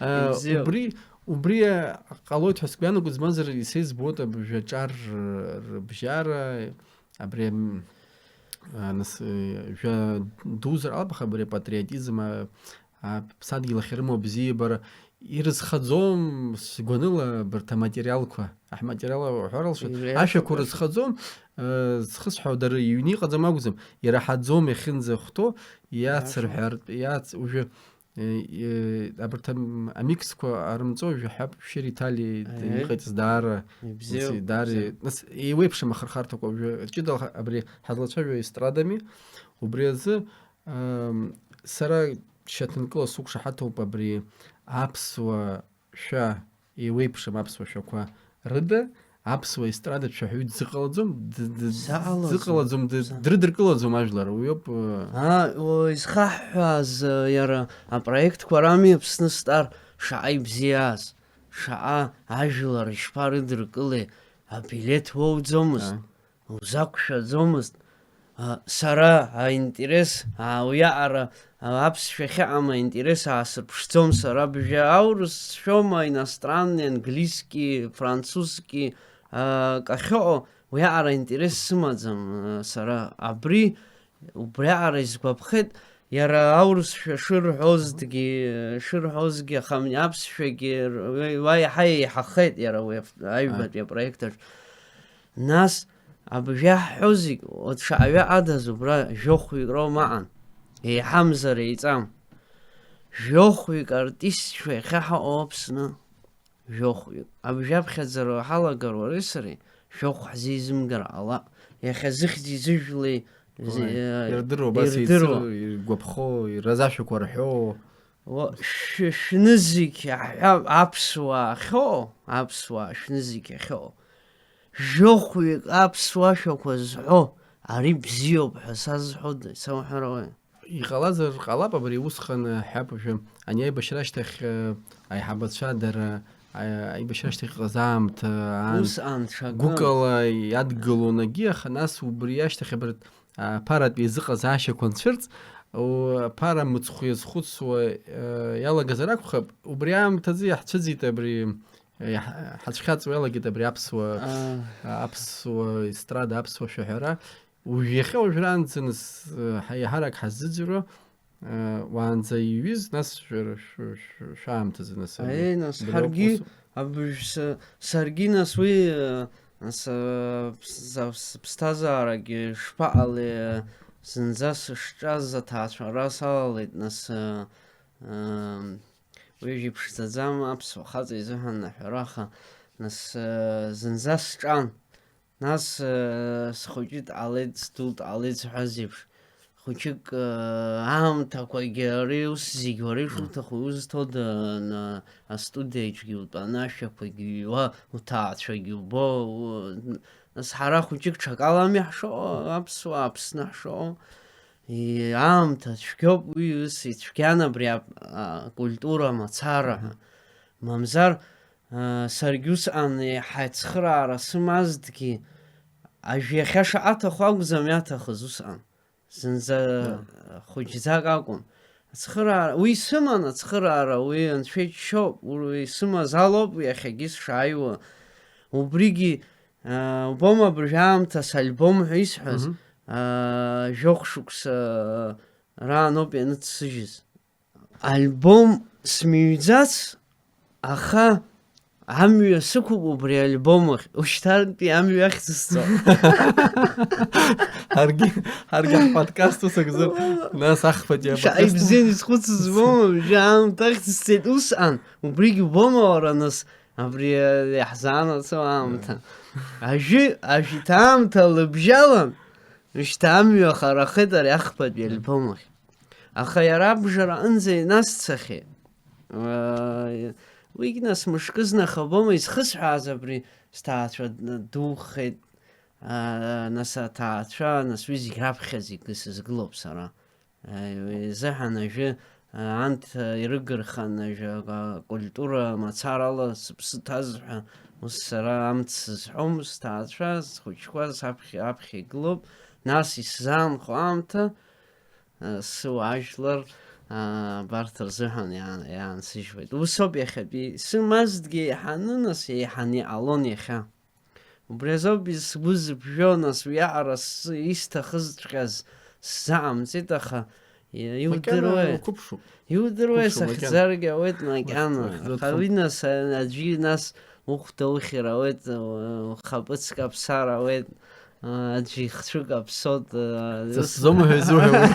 А, Ибзиоуп. Убри, убри ҟалоит ҳәа сгәы иаанагоит, змазар, исеизбоит аб-, жәаҿар р-, рыбжьара, Абри, м, а, нас, э, жәа дуузар ҟалап, аха абри апатриотизм, а, аԥсадгьыл ахь ирымоу абзиабара ирызхаӡом, сгәаныла, абарҭ аматериалқәа. Аҳ-, материал уҳәар алшоит. Иреиҳәақәа Ашәақәа рызхаӡом, э, зхысҳәаау дара иҩны иҟаӡам акәӡам, ираҳаӡом иахьынӡахәҭоу, иацырҳәартә, иац-, уажәы, э, э, абарҭ ам-, амиксқәа арымҵо, уажәы ҳәа Шьыри Ҭали Аиеи. Иҟаиҵаз даара, Ибзиоуп, ус, даара, ибзиоуп. Нас, еиуеиԥшым ахырхарҭақәа, уажәы ҷыдала ҳа-, абри ҳазлацәажәо естрадами, убри азы, ам, сара шьаҭанкыла сықәшаҳаҭуп абри аԥсуа шәа еиуеиԥшым аԥсуа шәақәа рыда, аԥсуа естрадатә шәаҳәаҩы дзыҟалаӡом, д-, д-, Саҟалаӡом. Дзыҟалаӡом, д-, Са- дрыдыркылаӡом ажәлар, уиоуп, э. Аа, уа, изхаҳҳәааз, э, иара апроектқәа рами Аԥсны Стар шаҟа ибзиаз, шаҟа ажәлар ишԥарыдыркылеи, абилеҭ уоуӡомызт. Аа. Узақәшәаӡомызт. А, сара аинтерес, а, уиаҟара, а, аԥсшәа ахьыҟам аинтерес аасырԥшӡом сара. Бжьа аурыс сшәома, иностранный, английский, французский, а, кахьыҟоу, уиаҟара аинтерес сымаӡам, а, сара. Абри, убриаҟара исгәаԥхеит, иара аурысшәа шырҳәозгьы, шырҳәозгьы, аха аԥсшәагьы р-, уа иаҳа еиҳахеит иара уи аф-, аҩбатәи апроект аҿы. Нас, абжьы иаҳҳәо зегь, уаҵәшаҟаҩы адаз убра жәохәҩык роума аҟан, еиҳамзар еиҵам. Жәохәҩык артистцәа иахьа ҳаҟоу Аԥсны, жәохәҩык. Абжьы аԥхьаӡара ҳалагар уареи сареи, жәохә ҳзеизымгар ҟалап. Иахьа зыхьӡи зыжәлеи Уаи, зи-, ирдыруа, абас ирдыруа. Еицыру, иргәаԥхо, иразашәақәа рҳәо. Уа, шә-, шәнызқь аҳәа-, аԥсуаа ахьыҟоу, аԥсуаа шәнызқь ахьыҟоу, жәохәҩык аԥсуа шәақәа зҳәо, ари бзиоуп ҳәа сазҳәода, исауҳәар ауеи? Иҟалазар ҟалап, абри усҟан, ҳәап, уажәы, ани аибашьра ашьҭахь, э, аиҳабацәа дара, а-, аибашьра ашьҭахь иҟаз аамҭа, аан, Ус анцәа акы. Гәыкала иадгылон агьи, аха нас убри ашьҭахь абарҭ, а, ԥаратәи еизыҟазаашьақәа анцәырҵ, у-, аԥара мыцхә иазхәыцуа, э, иалагазар акәхап, убри аамҭазы иаҳцәыӡит абри, э, иаҳ-, ҳацәхьаҵуа иалагеит абри аԥсуа, Аа. аԥсуа естрада, аԥсуа шәаҳәара. Уажә иахьа уажәраанӡа нас, э, ҳа-, иаҳарак ҳаззыӡырҩуа, э, уаанӡа иҩыз, нас шәара шә-, шә-, шәаамҭазы, нас, Аиеи, нас, абри ауп ҳаргьы ус. Абыжә са-, саргьы, нас, уи, э, нас, э, ԥс-, са-, сыԥсҭазаарагьы шԥаҟалеи, э, зынӡа сышҿаз аҭаацәара салалеит, нас, э, э, уи ижәиԥшӡаӡам аԥсуа хаҵа изыҳәан аҳәара, аха, нас, э, зынӡа сҿан. Нас, э, схәыҷы дҟалеит, сду дҟалеит зҳәаз еиԥш, хәыҷык, э, аамҭақәагьы ари ус зегь уара ишуҭаху иузҭода, на-, астудиаҿгьы утәаны ашәақәагьы ҩуа, уҭаацәагьы убо, у-, нас ҳара хәыҷык ҽакалами ҳшыҟоу, аԥсуаа Аԥсны ҳшыҟоу. И-, аамҭа цәгьоуп, уи ус ицәгьан абри ап-, а, акультура мацара ҳәа. Мамзар, Саргьы усҟан еиҳа ацхыраара сымазҭгьы, ажә иахьа шаҟа аҭаху акәӡам иаҭахыз усҟан. Зынӡа хәыҷӡак акәын. Ацхыраара, уи сыман ацхыраара, уи анцәа иџьшьоуп, уи сымаз алоуп иахьагьы сшааиуа. Убригьы, аа, убома абыржәы аамҭа сальбом ҳәа исҳәаз, Мгм. аа, жәохә шықәса рааноуп ианыцсыжьыз. Альбом смыҩӡац, аха амҩа сықәуп убри альбом ахь, ушьҭантәи амҩа ахьӡысҵо. Ҳаргьы, ҳаргьы ҳподкаст ус акзы, нас ахԥатәи Шаҟа аподкаст. Ибзиан изхәыцыз збома, уажәы аамҭа ахьӡысҵеит усҟан, убригь убома уара, нас, абри, э, иаҳзаанаҵо аамҭа. Ажәи, ажәиҭ аамҭа лыбжьалан, ушьҭа амҩа харахеит ари ахԥатәи альбом ахь. Аха иара абжара аҟынӡа инасцахьеит. Уигь нас мышкы зны ахабома изхысҳәааз абри сҭаацәа духеит, нас аҭаацәа, нас уи зегь раԥхьаӡа икы-, сызгылоуп сара. Изыҳәан ажәы, анҭ ирыгырхан ажәа акультура мацарала сыԥсы ҭаз ҳәа, ус сара амц сызҳәом, сҭаацәа, схәыҷқәа саԥхьа, аԥхьа игылоуп, нас исзаанхо аамҭа, Сыуаажәлар, аа, абарҭ рзыҳәан иаан-, иаансыжьуеит. Усоуп иахьатәи. Сымазҭгьы еиҳаны, нас, еиҳаны иҟалон иахьа. Убри азоуп сгәы зыԥжәо, нас, уиаҟара сзы исҭахызҵәҟьаз сзаҟамҵеит, аха, и-, макьана иудыруеи? Уқәыԥшуп. Иудыруеи, уқәыԥшуп, макьана. Сахьӡаргьы ауеит макьана. Уахь-, уахьӡырхуп. Аха уи, нас, аӡәы, нас, ухәда ухьыр ауеит, ухаԥыц каԥсар ауеит. Аӡәы ихцәы каԥсоит. Сасӡом ҳәа изуҳәауеи?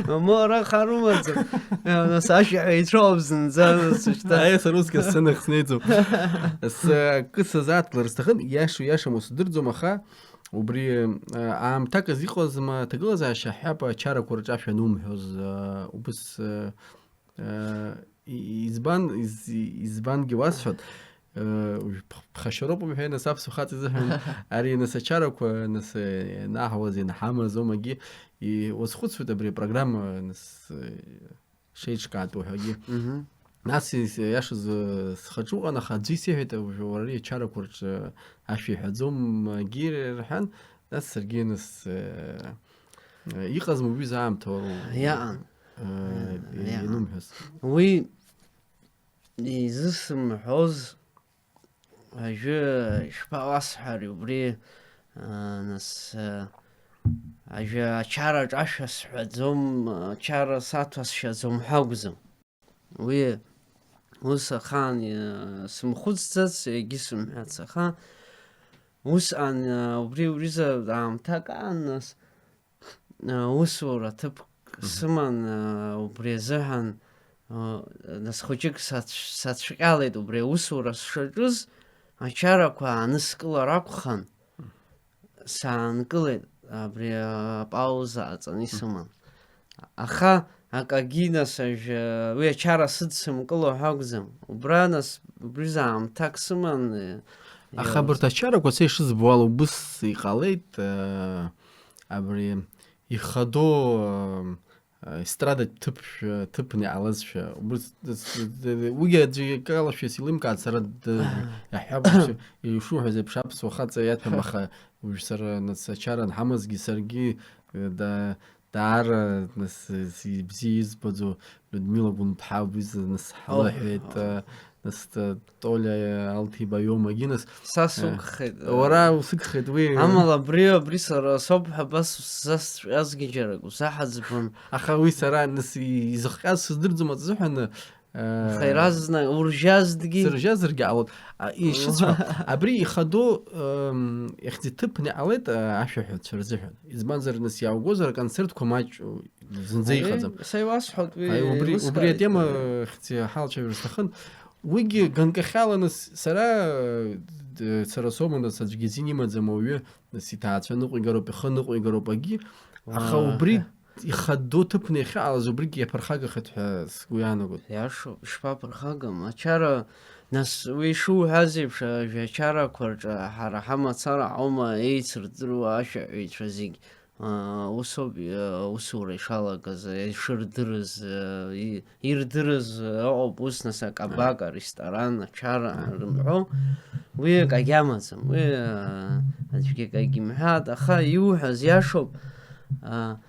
Мамоу, ара харумаӡам. Нас ашәаҳәа ицәоуп зынӡа, нас шьҭа. Аиа, сара усгьы асцена ахь снеиӡом. Акы сазааҭлар сҭахын, иашоу иашаму сдырӡом, аха убри, а, аамҭак азы иҟазма аҭагылазаашьа ҳҳәап, ачарақәа рҿы ашәа анумҳәоз, а, убыс, а, Э, и-, избан, из-, избангьы уасҳәоит, э, уж-, ԥх-, ԥхашьароуп умҳәеи, нас аԥсуа хаҵа изыҳәан, ари нас ачарақәа, нас, э, ианаҳауаз, ианаҳамаз, омагьы, и-, уазхәыцуеит абри апрограмма, нас, э, шеиҿкаатәу ҳәагьы. Мгм. Нас ис-, иашаз, э, схаҿы уҟан, аха аӡәы исеиҳәеит, уж-, уара ари ачарақәа рҿы ашәа иҳәаӡом, агьи рҳәан, нас саргьы, нас, э, э, иҟазма уи заамҭоу? Иаан. Э, Иаан. Ианумҳәаз. Уи изысымҳәоз ажәы шԥауасҳәари, убри, а, нас, а, ажәа ачараҿ ашәа сҳәаӡом, ачара саҭәасшьаӡом ҳәа акәӡам. Уи ус ахаан, а, сымхәыцӡац, егьысымҳәац, аха усҟан, а, убри, убри за-, аамҭак аан, нас, а, усура ҭыԥк Мгм. сыман, а, убри азыҳәан, а, нас хәыҷык сацә-, сацәҟьалеит, убри аусура сшаҿыз, ачарақәа ааныскылар акәхан, саанкылеит, абри апауза ааҵаны Мгм. исыман. Аха акагьы, нас, ажә-, уи ачара сыдсымкыло ҳәа акәӡам. Убра, нас, убри заамҭак сыман, э, Аха иоуз. Абарҭ ачарақәа са ишызбо ала убыс иҟалеит, э, абри ихадоу, э, э, естрадатә ҭыԥшәа, ҭыԥны иҟалазшәа, убыс, д-, д-, д-, уигьы аӡәы акалашәа силымкааит, сара д-, иаҳҳәап, ишуҳәаз еиԥш аԥсуа хаҵа иаҭәам, аха уажә сара нас ачара анҳамазгьы саргьы, э, да-, Даара, нас, ибзиа избаӡо Людмила Гәынԥҳа убри зны сҳалаҳәеит, Оҳ. Нас, Толиа Алҭиба иоумагьы, нас, Са сықәхеит. Уара усыгхеит, уи. Амала абри, абри сара соуп ҳәа абас сзасҵәҟьазгьы џьарак усаҳаӡбон. Аха уи сара, нас, изыхҟьаз сыздырӡом азыҳәан, Аха иразна уржьазҭгьы. Сыржьазаргьы ҟалоит. А, ишысҳәо, абри ихадоу, м, ихьӡ иҭыԥны иҟалеит, а, ашәаҳәацәа рзыҳәан. Избанзар, нас, иааугозар, аконцертқәа маҷу, зынӡа Аиеи, ихаӡам. Са иуасҳәоит, уи Аи, убри, убри еилыскааит. Атема, э, хьӡ-, ҳалацәажәара сҭахын. Уигьы ганкахьала, нас, сара, э, д-, сара соума, нас, аӡәгьы азин имаӡам ауаҩы, нас, иҭаацәа ныҟәигароуп, ихы ныҟәигароуп, агьи. Аха Уаа. Убри ихадоу ҭыԥны иахьыҟалаз убригьы иаԥырхагахеит ҳәа сгәы иаанагоит. Иашоуп, ишԥаԥырхагам? Ачара, нас, уи ишуҳәаз еиԥш, ажәачарақәа рҿы ҳара ҳамацара ҳаума еицырдыруа ашәаҳәаҩцәа зегь, аа, усоуп, аа, усура ишалагаз, ишырдырыз, аа, и-, ирдырыз, аа, ыҟоуп, ус, нас, акабак, аресторан, ачара рымҳәо, уи акагь амаӡам, уи, аа, аӡәгьы акагь имҳәааит, аха иуҳәаз иашоуп, аа,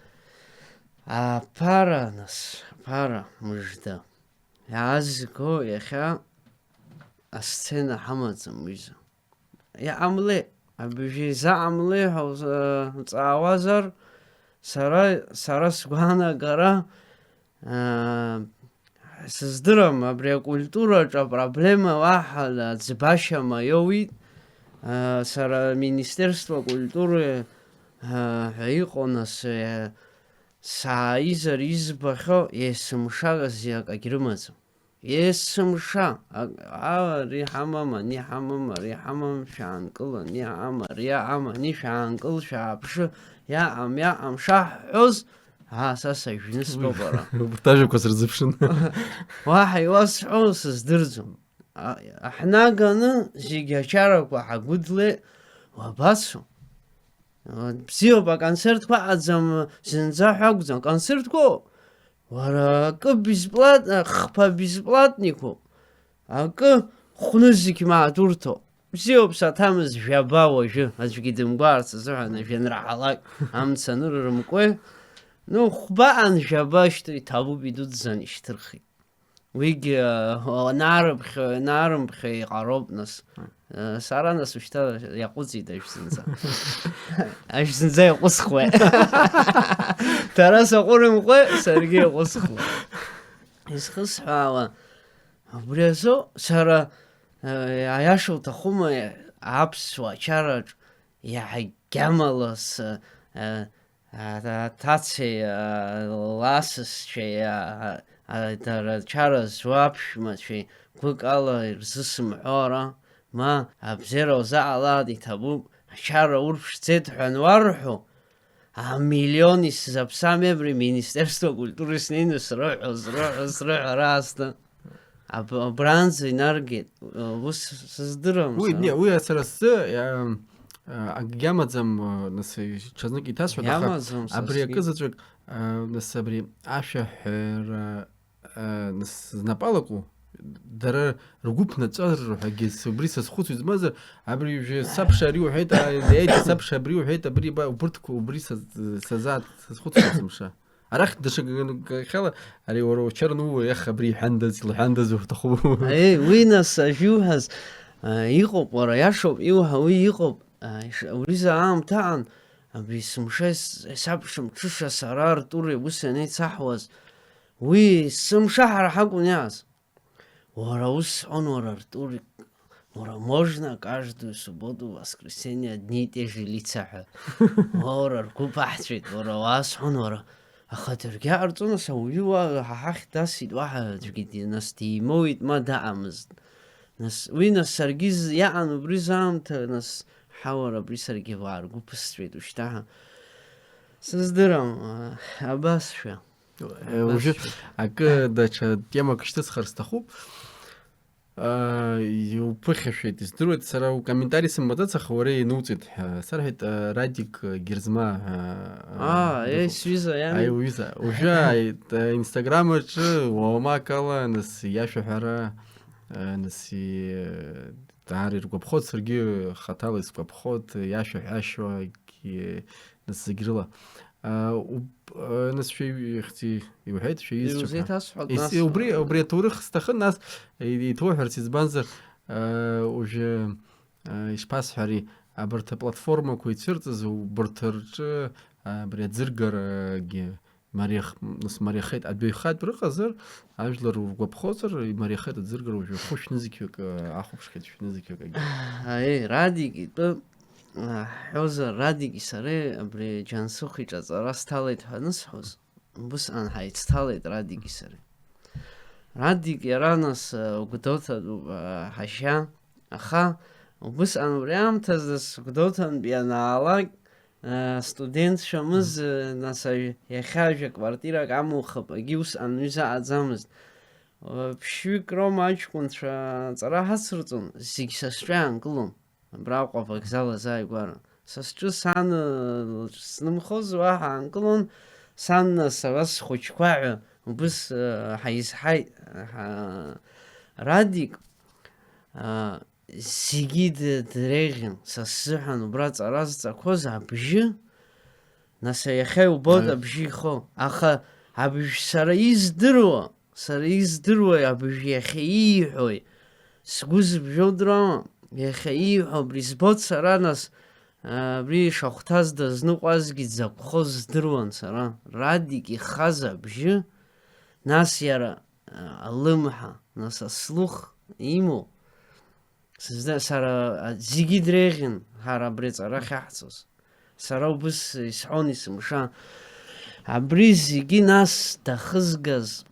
Аԥара, нас, аԥара, мыжда. Иаазго иахьа асцена ҳамаӡам, уҩыза. Иҟамлеи, абыжьы изаҟамлеи ҳәа уз-, ҵаауазар, сара, сара сгәаанагара, аа, сыздырам, абри акультураҿы апроблема уаҳа ӡбашьа маиоуит. Аа, сара Министерство культуры, аа, ҳәа иҟоу, нас, е-, Сааизар избахьоу есымша акагь рымаӡам. Есымша! А-, а, ари ҳамам, ани ҳамам, ари ҳамам, шәаанкыл, ани аҟам, ари аҟам, ани шәаанкыл, шәааԥшы, иаҟам, иаҟам шаҳҳәоз, аа, са сажәны стәоуп ара. Урҭ ажәақәа сырзыԥшын. Уаҳа иуасҳәо сыздырӡом. А-, аҳнаганы зегь ачарақәа ҳагәыдлеит, уабацо? Бзиоуп, аконцертқәа аӡам, зынӡа ҳәа акәӡам, концертқәоуп. Уара, акы бесплатно, хԥа бесплатникуп. Акы хәнызқь маатурҭоуп. Бзиоуп, саҭамыз жәаба уажәы, аӡәгьы дымгәаарц азыҳәан, жәанраҳалак амца анырырмкуеи. Ну, хәбаан жәаба шьҭа иҭабуп, идуӡӡан ишьҭырхит. Уигьы, э, анаарыԥхьо, анаарымԥхьо иҟароуп, нас. Э, сара, нас, ушьҭа иаҟәыҵит ажә зынӡа. Ажә зынӡа иаҟәысхуеит. Дара саҟәырымҟәе, саргьы иаҟәысхуеит. Изхысҳәаауа, убри азоуп, сара, э, аиаша уҭахума, аԥсуа ачараҿ иаҳагьамала с-, а, а, аҭацеи, а, ласасцәеи, а, а, дара чара зуа аԥшәмацәеи гәыкала ирзысымҳәо ара, ма абзиара узаҟалааит, иҭабуп, ачара урԥшӡеит ҳәа ануарҳәо, амиллион исзаԥсами абри Министерство культуры снеины срыҳәо, срыҳәо, срыҳәо, раасҭа. Аб-, абранӡа инаргеит, ус сыздырам Уи, сара. Не, уи сара сзы, иа-, а, акгьы амаӡам, а, нас, ҽазнык иҭасҳәоит, аха Иамаӡам са абри сгьы. Акы заҵәык, а, нас, абри ашәаҳәара, а, нас, знапалаку, дара ргәы ԥнаҵәар ҳәагьы с-, убри сазхәыцуеит, змазар, абри уажәы сабша ари уҳәеит, а, иеит, сабша абри уҳәеит, абри ба-, убырҭқәа убри саз-, саза-, сазхәыцуеит сымша. Арахь даҽа г-, г-, г-, хьала, ари уара учар нууа, ех, абри иҳәандаз, илҳәандаз уҳәҭаху. Аи, уи нас ажәиуҳәаз, а, иҟоуп, уара, иашоуп, иуҳәа уи иҟоуп, а, иш-, уриза аамҭа аан, абри сымша ес-, есабшым ҽыша сара Артури ус ианеицаҳуаз, уи сымша ҳара ҳакәын иааз. Уара ус сҳәон, уара, Артурик, уара, можно каждую субботу, воскресенье одни и те же лица ҳәа? Уара, ргәы баҳҵәеит, уара, уаа сҳәон, уара. Аха даргьы иҟарҵо, нас, ауаҩы уа ҳа ҳахь дасит, уаҳа аӡәгьы ди-, нас димоуит, ма даҟамызт. Нас, уи, нас, саргьы з-, иаан убри заамҭа, нас, ҳа, уара, абри саргьы уаа ргәы ԥысҵәеит, ушьҭа ҳа. Сыздырам, а, абасшәа. Э, уажәы Абасшәа. Акы даҽа темак шьҭысхыр сҭахуп. А, иуԥыхьашәеит, издыруеит, сара укомментари сымбаӡац, аха уара инуҵит ҳәа. Сарҳәеит, а, Радик Герзма ҳәа, а, Аа, дыҟоуп. Ес, сҩыза, иами. Аи, уҩыза. Уажәы ааит, а, Инстаграм аҿы уамак ала, нас, иашәаҳәара, а, нас, и-, даара иргәаԥхоит, саргьы хаҭала исгәаԥхоит, иашәаҳәашьагьы, нас, зегь рыла. А, уб-, а, нас, шәа ихьӡи иуҳәеит, шәа изцәақәа. Иузеиҭасҳәоит, Ис-, нас, убри, а, убри аҭоурых сҭахын, нас, и-, иҭоуҳәарц, избанзар, а, уажәы, а, ишԥасҳәари, абарҭ аплатформақәа ицәырҵыз, убарҭ рҿы, а, абри аӡыргарагьы мариах-, нас, мариахеит, адәеихатә рыҟазар, ажәлар ургәаԥхозар, имариахеит аӡыргара, уажәы хәышә нызқьҩык, а, ахәаԥшхьеит, шәнызқьҩык агьы. Аи, Радик итәы, а, ҳҳәозар, Радики сареи абри Џьансыхә иҿы аҵара сҭалеит ҳәа анысҳәоз, Убысҟан ҳаицҭалеит Радики сареи. Радик иара нас, э, Гәдоуҭатәуп, э, ҳашьа. Аха убысҟан убри аамҭазы нас Гәдоуҭантә ианаалак, э, студентцәамыз, э, нас аҩ-, иахьа ажәа квартирак амухып, егьи усҟан ҩыза аӡамызт. Э, ԥшьҩык роума аҷкәынцәа аҵара ҳацырҵон, зегь са сҿы иаанкылон. Абраҟа авокзал азааигәара. Са сҿы сан, э, лҿы снымхоз уаҳа аанкылон, сан нас ара схәыҷқәа ҳәа убыс, э, ҳаизҳаит, ҳа-, Радик, а, зегьы д-, дреиӷьын, са сзыҳәан убра ҵара зҵақәоз абжьы, нас иахьа иубоит Аи. Абжьы ихо, аха абжь сара издыруа, Сара издыруеи абыжә иахьа ииҳәои? Сгәы зыбжьоу дроума? Иахьа ииҳәо абри збоит сара, нас, абри ишахәҭаз дазныҟәазгьы дзакәхоз здыруан сара. Радик ихаз абжьы, нас иара, а, алымҳа, нас аслух имоу. Сызда-, сара, а, зегьы дреиӷьын, ҳара абри аҵара ахьаҳҵоз. Сара убыс исҳәон есымша. Абри зегьы нас дахызгаз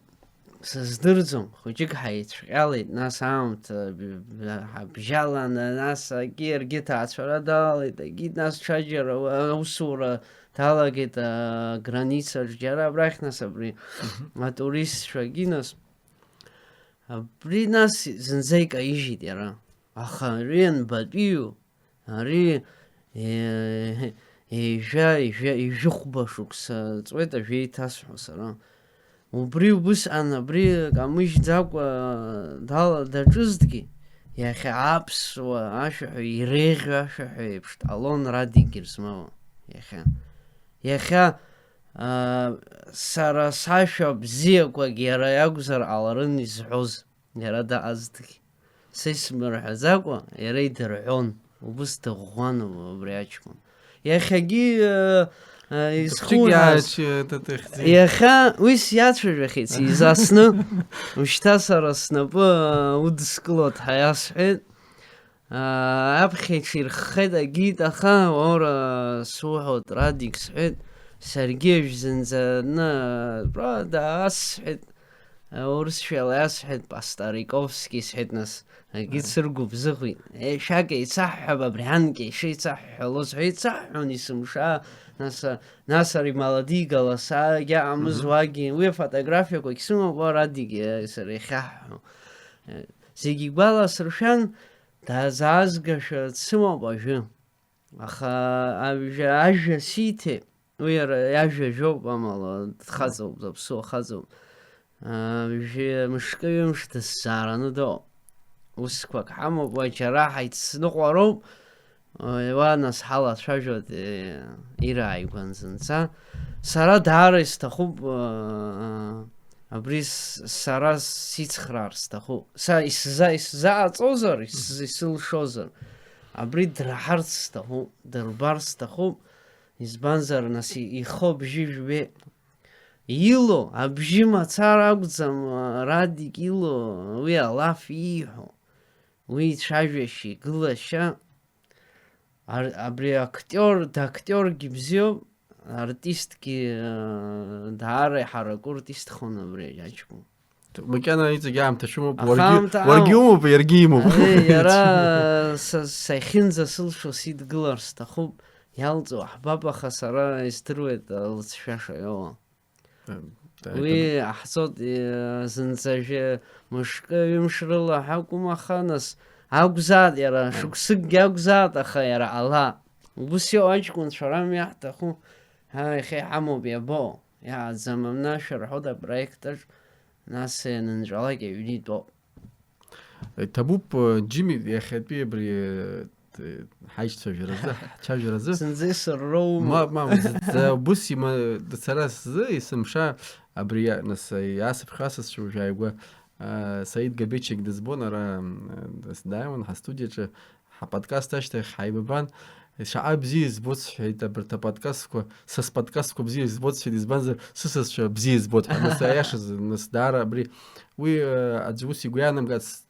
сыздырӡом. Хәыҷык ҳаицәҟьалеит, нас аамҭа б-, б-, ҳабжьалан, нас акгьы иаргьы ҭаацәара далалеит, акгьы нас ҽаџьара уа-, аусура далагеит, а, границаҿ, џьара абрахь нас абри Мгм. Атуристцәагьы нас. Абри нас зынӡа икаижьит иара. Аха ари анбатәиу? Ари, е-, ежәа, ежәа, ежәыхәба шықәса ҵуеит ажәа еиҭасҳәо сара. Убри убысҟан, абри камыжьӡакәа дала-, даҿызҭгьы, иахьа аԥсуа ашәаҳәаҩ иреиӷьу ашәаҳәаҩ еиԥш дҟалон Радик Герзмауа. Иахьа, иахьа, аа, сара сашәа бзиақәагь иара иакәзар ҟаларын изҳәоз. Иара даҟазҭгьы. Са исмырҳәаӡакәа, иара идырҳәон, убыс дыӷәӷәан убри аҷкәын. Иахьагьы, э, э, Ԥшьык изхуҳәааз, иааччеит аҭыхӡы. Иахьа уи сиацәажәахьеит, сизасны, ушьҭа сара снапы, э, удыскылоит ҳәа иасҳәеит. Аԥхьа иҽирххеит, агит, аха, уара, суҳәоит, Радик, сҳәеит, саргьы ажә зынӡа ны, правда, ас сҳәеит, урысшәала иасҳәеит, Постариковски, сҳәеит, нас, агит сыргәыбзыӷит. Е, шәак еицаҳҳәап, абри анкьа ишеицаҳҳәалоз ҳәа еицаҳҳәон, есымша, нас, а, нас ари Молодые голоса, агьаамыз Мгм. уагьы, уи афотографиақәагь сымоуп, уа, Радик, е, сара иахьаҳҳәо. Е, зегь игәаласыршәан, дазаазгашәа дсымоуп уажәы. Аха ажәа, ажәа сиҭеит, уи иара иажәа жәоуп, амала дхаҵоуп, даԥсуа хаҵоуп. Ажәа мышкы-ҩымш дысзаараны дыҟоуп. Усқәак ҳамоуп, уа џьара ҳаицныҟәароуп, уа нас ҳалацәажәоит, е, ирааигәан зынӡа. Сара даара исҭахуп, э, абри с-, сара сицхраар сҭахуп. Са исза-, исзааҵозар, ис-, исылшозар, абри драҳарц сҭахуп, дырбар сҭахуп. Избанзар, нас и-, ихы абжьы жәбеит. Илоу абжьы мацара акәӡам, Радик илоу уи алаф ииҳәо, уи ицәажәашьа, игылашьа. Ар-, абри актиор, дактиоргьы бзиоуп, артистгьы, э, даара иҳараку артистхон абри аҷкәын. Макьана иҵегь аамҭа шәымоуп, Аха уаргьы, аамҭа уаргьы аамҭа. Умоуп, иаргьы имоуп. Ари, иара са, сахьынӡасылшо сидгылар сҭахуп, иалҵуа ҳбап, аха сара издыруеит, э, лыцәшәаша иоуа. Уи даиҭан- аҳҵоит, э, зынӡа жәа-, мышкы, ҩымш рыла ҳакәым, аха нас акәзаат иара, Ааи. Шықәсыкгьы акәзаат, аха иара ала. Убыс иоуп аҷкәынцәа рами иаҳҭаху. Ҳа, иахьа иҳамоуп, иабо, иааӡам, амнашәа рҳәоит апроект аҿ, нас ианынҵәалак аҩны итәоуп. Иҭабуп, э, Џьими, иахьатәи абри, э, т-, ҳаишьцәажәаразы, ҳцәажәаразы. Зынӡа исырроума? Мап, мап, зынӡа убыс има-, сара сзы есымша абри иа-, нас, иаасыԥхьо асасцәа уажә ааигәа, а, Саид Габечик дызбон, ара, м, дааиуан ҳастудиаҿы, ҳаподкаст ашьҭахь ҳаибабан. Шаҟа бзиа избоит, сҳәеит, абарҭ аподкастқәа, са сподкастқәа бзиа избоит, сҳәеит, избанзар, сысасцәа бзиа избоит ҳәа. Нас, аиашазы, нас, даара абри, уи, э, аӡә ус игәы иаанамгац,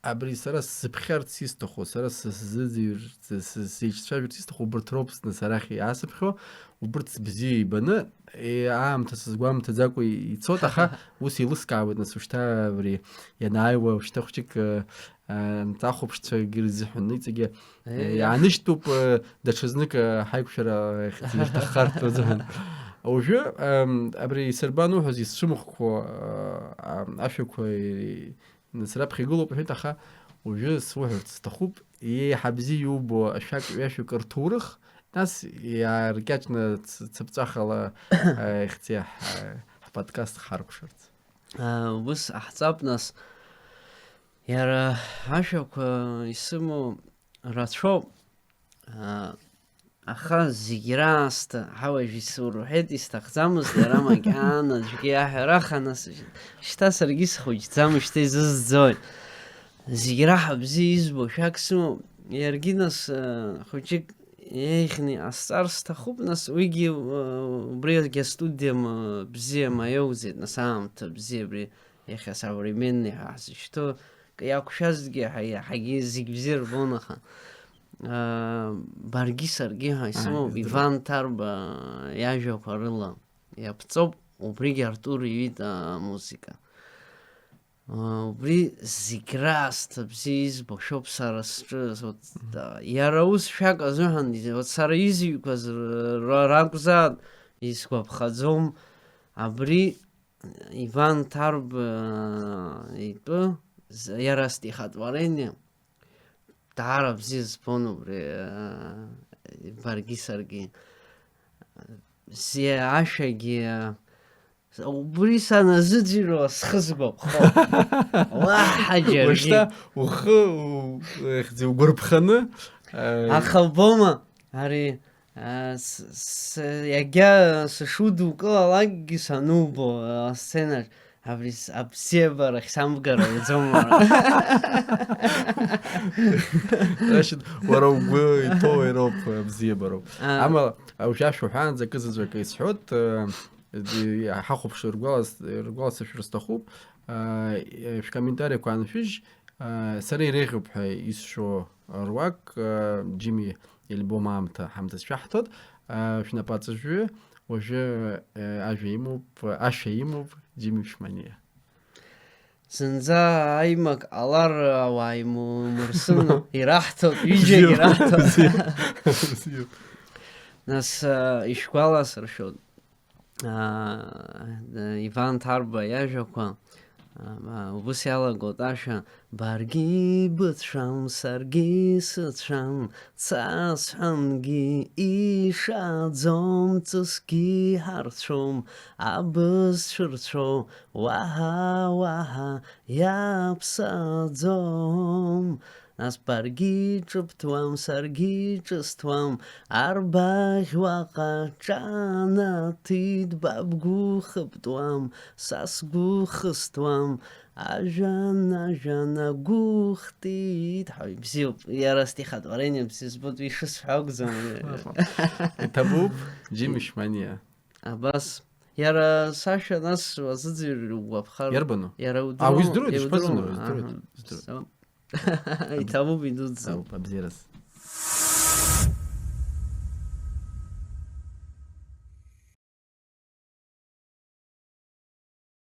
абри сара сзыԥхьарц исҭаху, сара сзыӡырҩ-, сы-, сы-, сзеиҿцәажәарц исҭаху убырҭ роуп зны сара ахь иаасыԥхьо, убырҭ бзиа ибаны, е, аамҭа сызгәамҭаӡакәа ицоит, аха ус еилыскаауеит, нас, ушьҭа абри ианааиуа, ушьҭа хәҷык, э, э, анҵахәаԥшцәагьы рзыҳәан, иҵегьы, э, Еи. Иааныжьтәуп, э, даҽазнык, э, ҳаиқәшәара ахьӡ ирҭаххартә азыҳәан. Уажәы, эм, абри исырбан уҳәаз исцәымӷқәо, э, а-, ашәақәа, э, Нас раԥхьа игылоуп, иҳәеит, аха уажәы суҳәарц сҭахуп, еиҳа бзиа иубо ашәак-ҩажәак рҭоурых, нас иааркьаҿны ц-, цыԥҵәахала, э, ихьӡи ҳ-, ҳподкаст ҳаркәшарц. А, ус ҟаҳҵап, нас. Иара ашәақәа исымоу рацәоуп. А, Аха зегь раасҭа, ҳауажә исурҳәеит, исҭахӡамызт иара макьана аӡәгьы иаҳәара, аха нас шьҭа саргьы схәыҷӡам, шьҭа изызӡои? Зегь раҳа бзиа избо шәак сымоуп, иаргьы нас, э, хәыҷык еиӷьны иҟасҵар сҭахуп, нас уигьы, э, убри агьастудиа ма-, бзиа маиоуӡеит, нас аамҭа бзиа абри. Иахьа современный ҳәа ҳзышьҭоу, акы иақәшәазҭгьы ҳа-, ҳагьы зегь бзиа рбон, аха, аа, баргьы саргьы ҳәа исымоуп, Иван Ҭарба иажәақәа рыла иаԥҵоуп, убригьы Артур иҩит амузыка. Аа, убри зегь раасҭа бзиа избо шәоуп сара сҿы, вот, Мгм. да, иара ус шәак азыҳәан, вот сара изыҩқәаз р-, р-, ракәзаат, исгәаԥхаӡом, абри Иван Ҭарба, э, итәы, з-, иара стихотворение, даара бзиа збон убри, э, баргьы саргьы. Бзиа ашәагьы, э, убри саназыӡырҩуа схы згәаԥхо. Уаҳа џьаргьы. Уажәшьҭа ухы у-, ихьӡ угәарԥханы, э, Аха убома, ари, А, с-, с-, иагьа сышудукылалакгьы санубо, а, асценаҿ, абри с-, абзиабарахь самбгар ауӡом, уара. Значит, уара угәы иҭоу ироуп, абзиабароуп. А. Амала, уажәы ашәа уҳәаанӡа акы заҵәык исҳәоит, э, ди-, ҳахәаԥш ргәалас-, ргәаласыршәар сҭахуп, а, э, шәкомментариақәа аншәыжь, а, сара иреиӷьуп ҳәа исшо, руак, э, Џьими Ельбом аамҭа ҳамҭас шәаҳҭоит. Э, шәнапаҵаҩы уажәы, э, ажәа имоуп, ашәа имоуп Џьими Шәманиа. Зынӡа аимак ҟалар, ауаа иму-, имурсыну, ираҳҭоит, ҩыџьагь бзиоуп, ираҳҭоит. Бзиоуп, бзиоуп. Нас, а, ишәгәаласыршәоит, а, Иван Ҭарба иажәақәа, а, а, убыс иалагоит ашәа, баргьы ибыцәам, саргьы сыцәам, цасҳәангьы ишаӡом, ҵысгьы ҳарцәом, абз цәырҵәо, уаҳа, уаҳа иаԥсаӡом. Нас баргьы ҿыбҭуам, саргьы ҿысҭуам, арбаӷь уаҟа ҿанаҭит, ба бгәы хыбтуам, са сгәы хыстуам, ажәан, ажәан агәы хтит. Ҳаи, бзиоуп, иара стихотворение бзиа збоит, ишысҳәо акәӡам. Иҭабуп, Џьими Шәманиа. Абас. Иара сашәа нас уазыӡырҩ угәаԥхар. Иарбану? Иара А, удыруама? Уи здыруеит, Иудыруама? Ишԥаздыруеи? Здыруеит, Аҳа. Здыруеит. Иҭабуп, идуӡӡоуп. Ауп, абзиараз.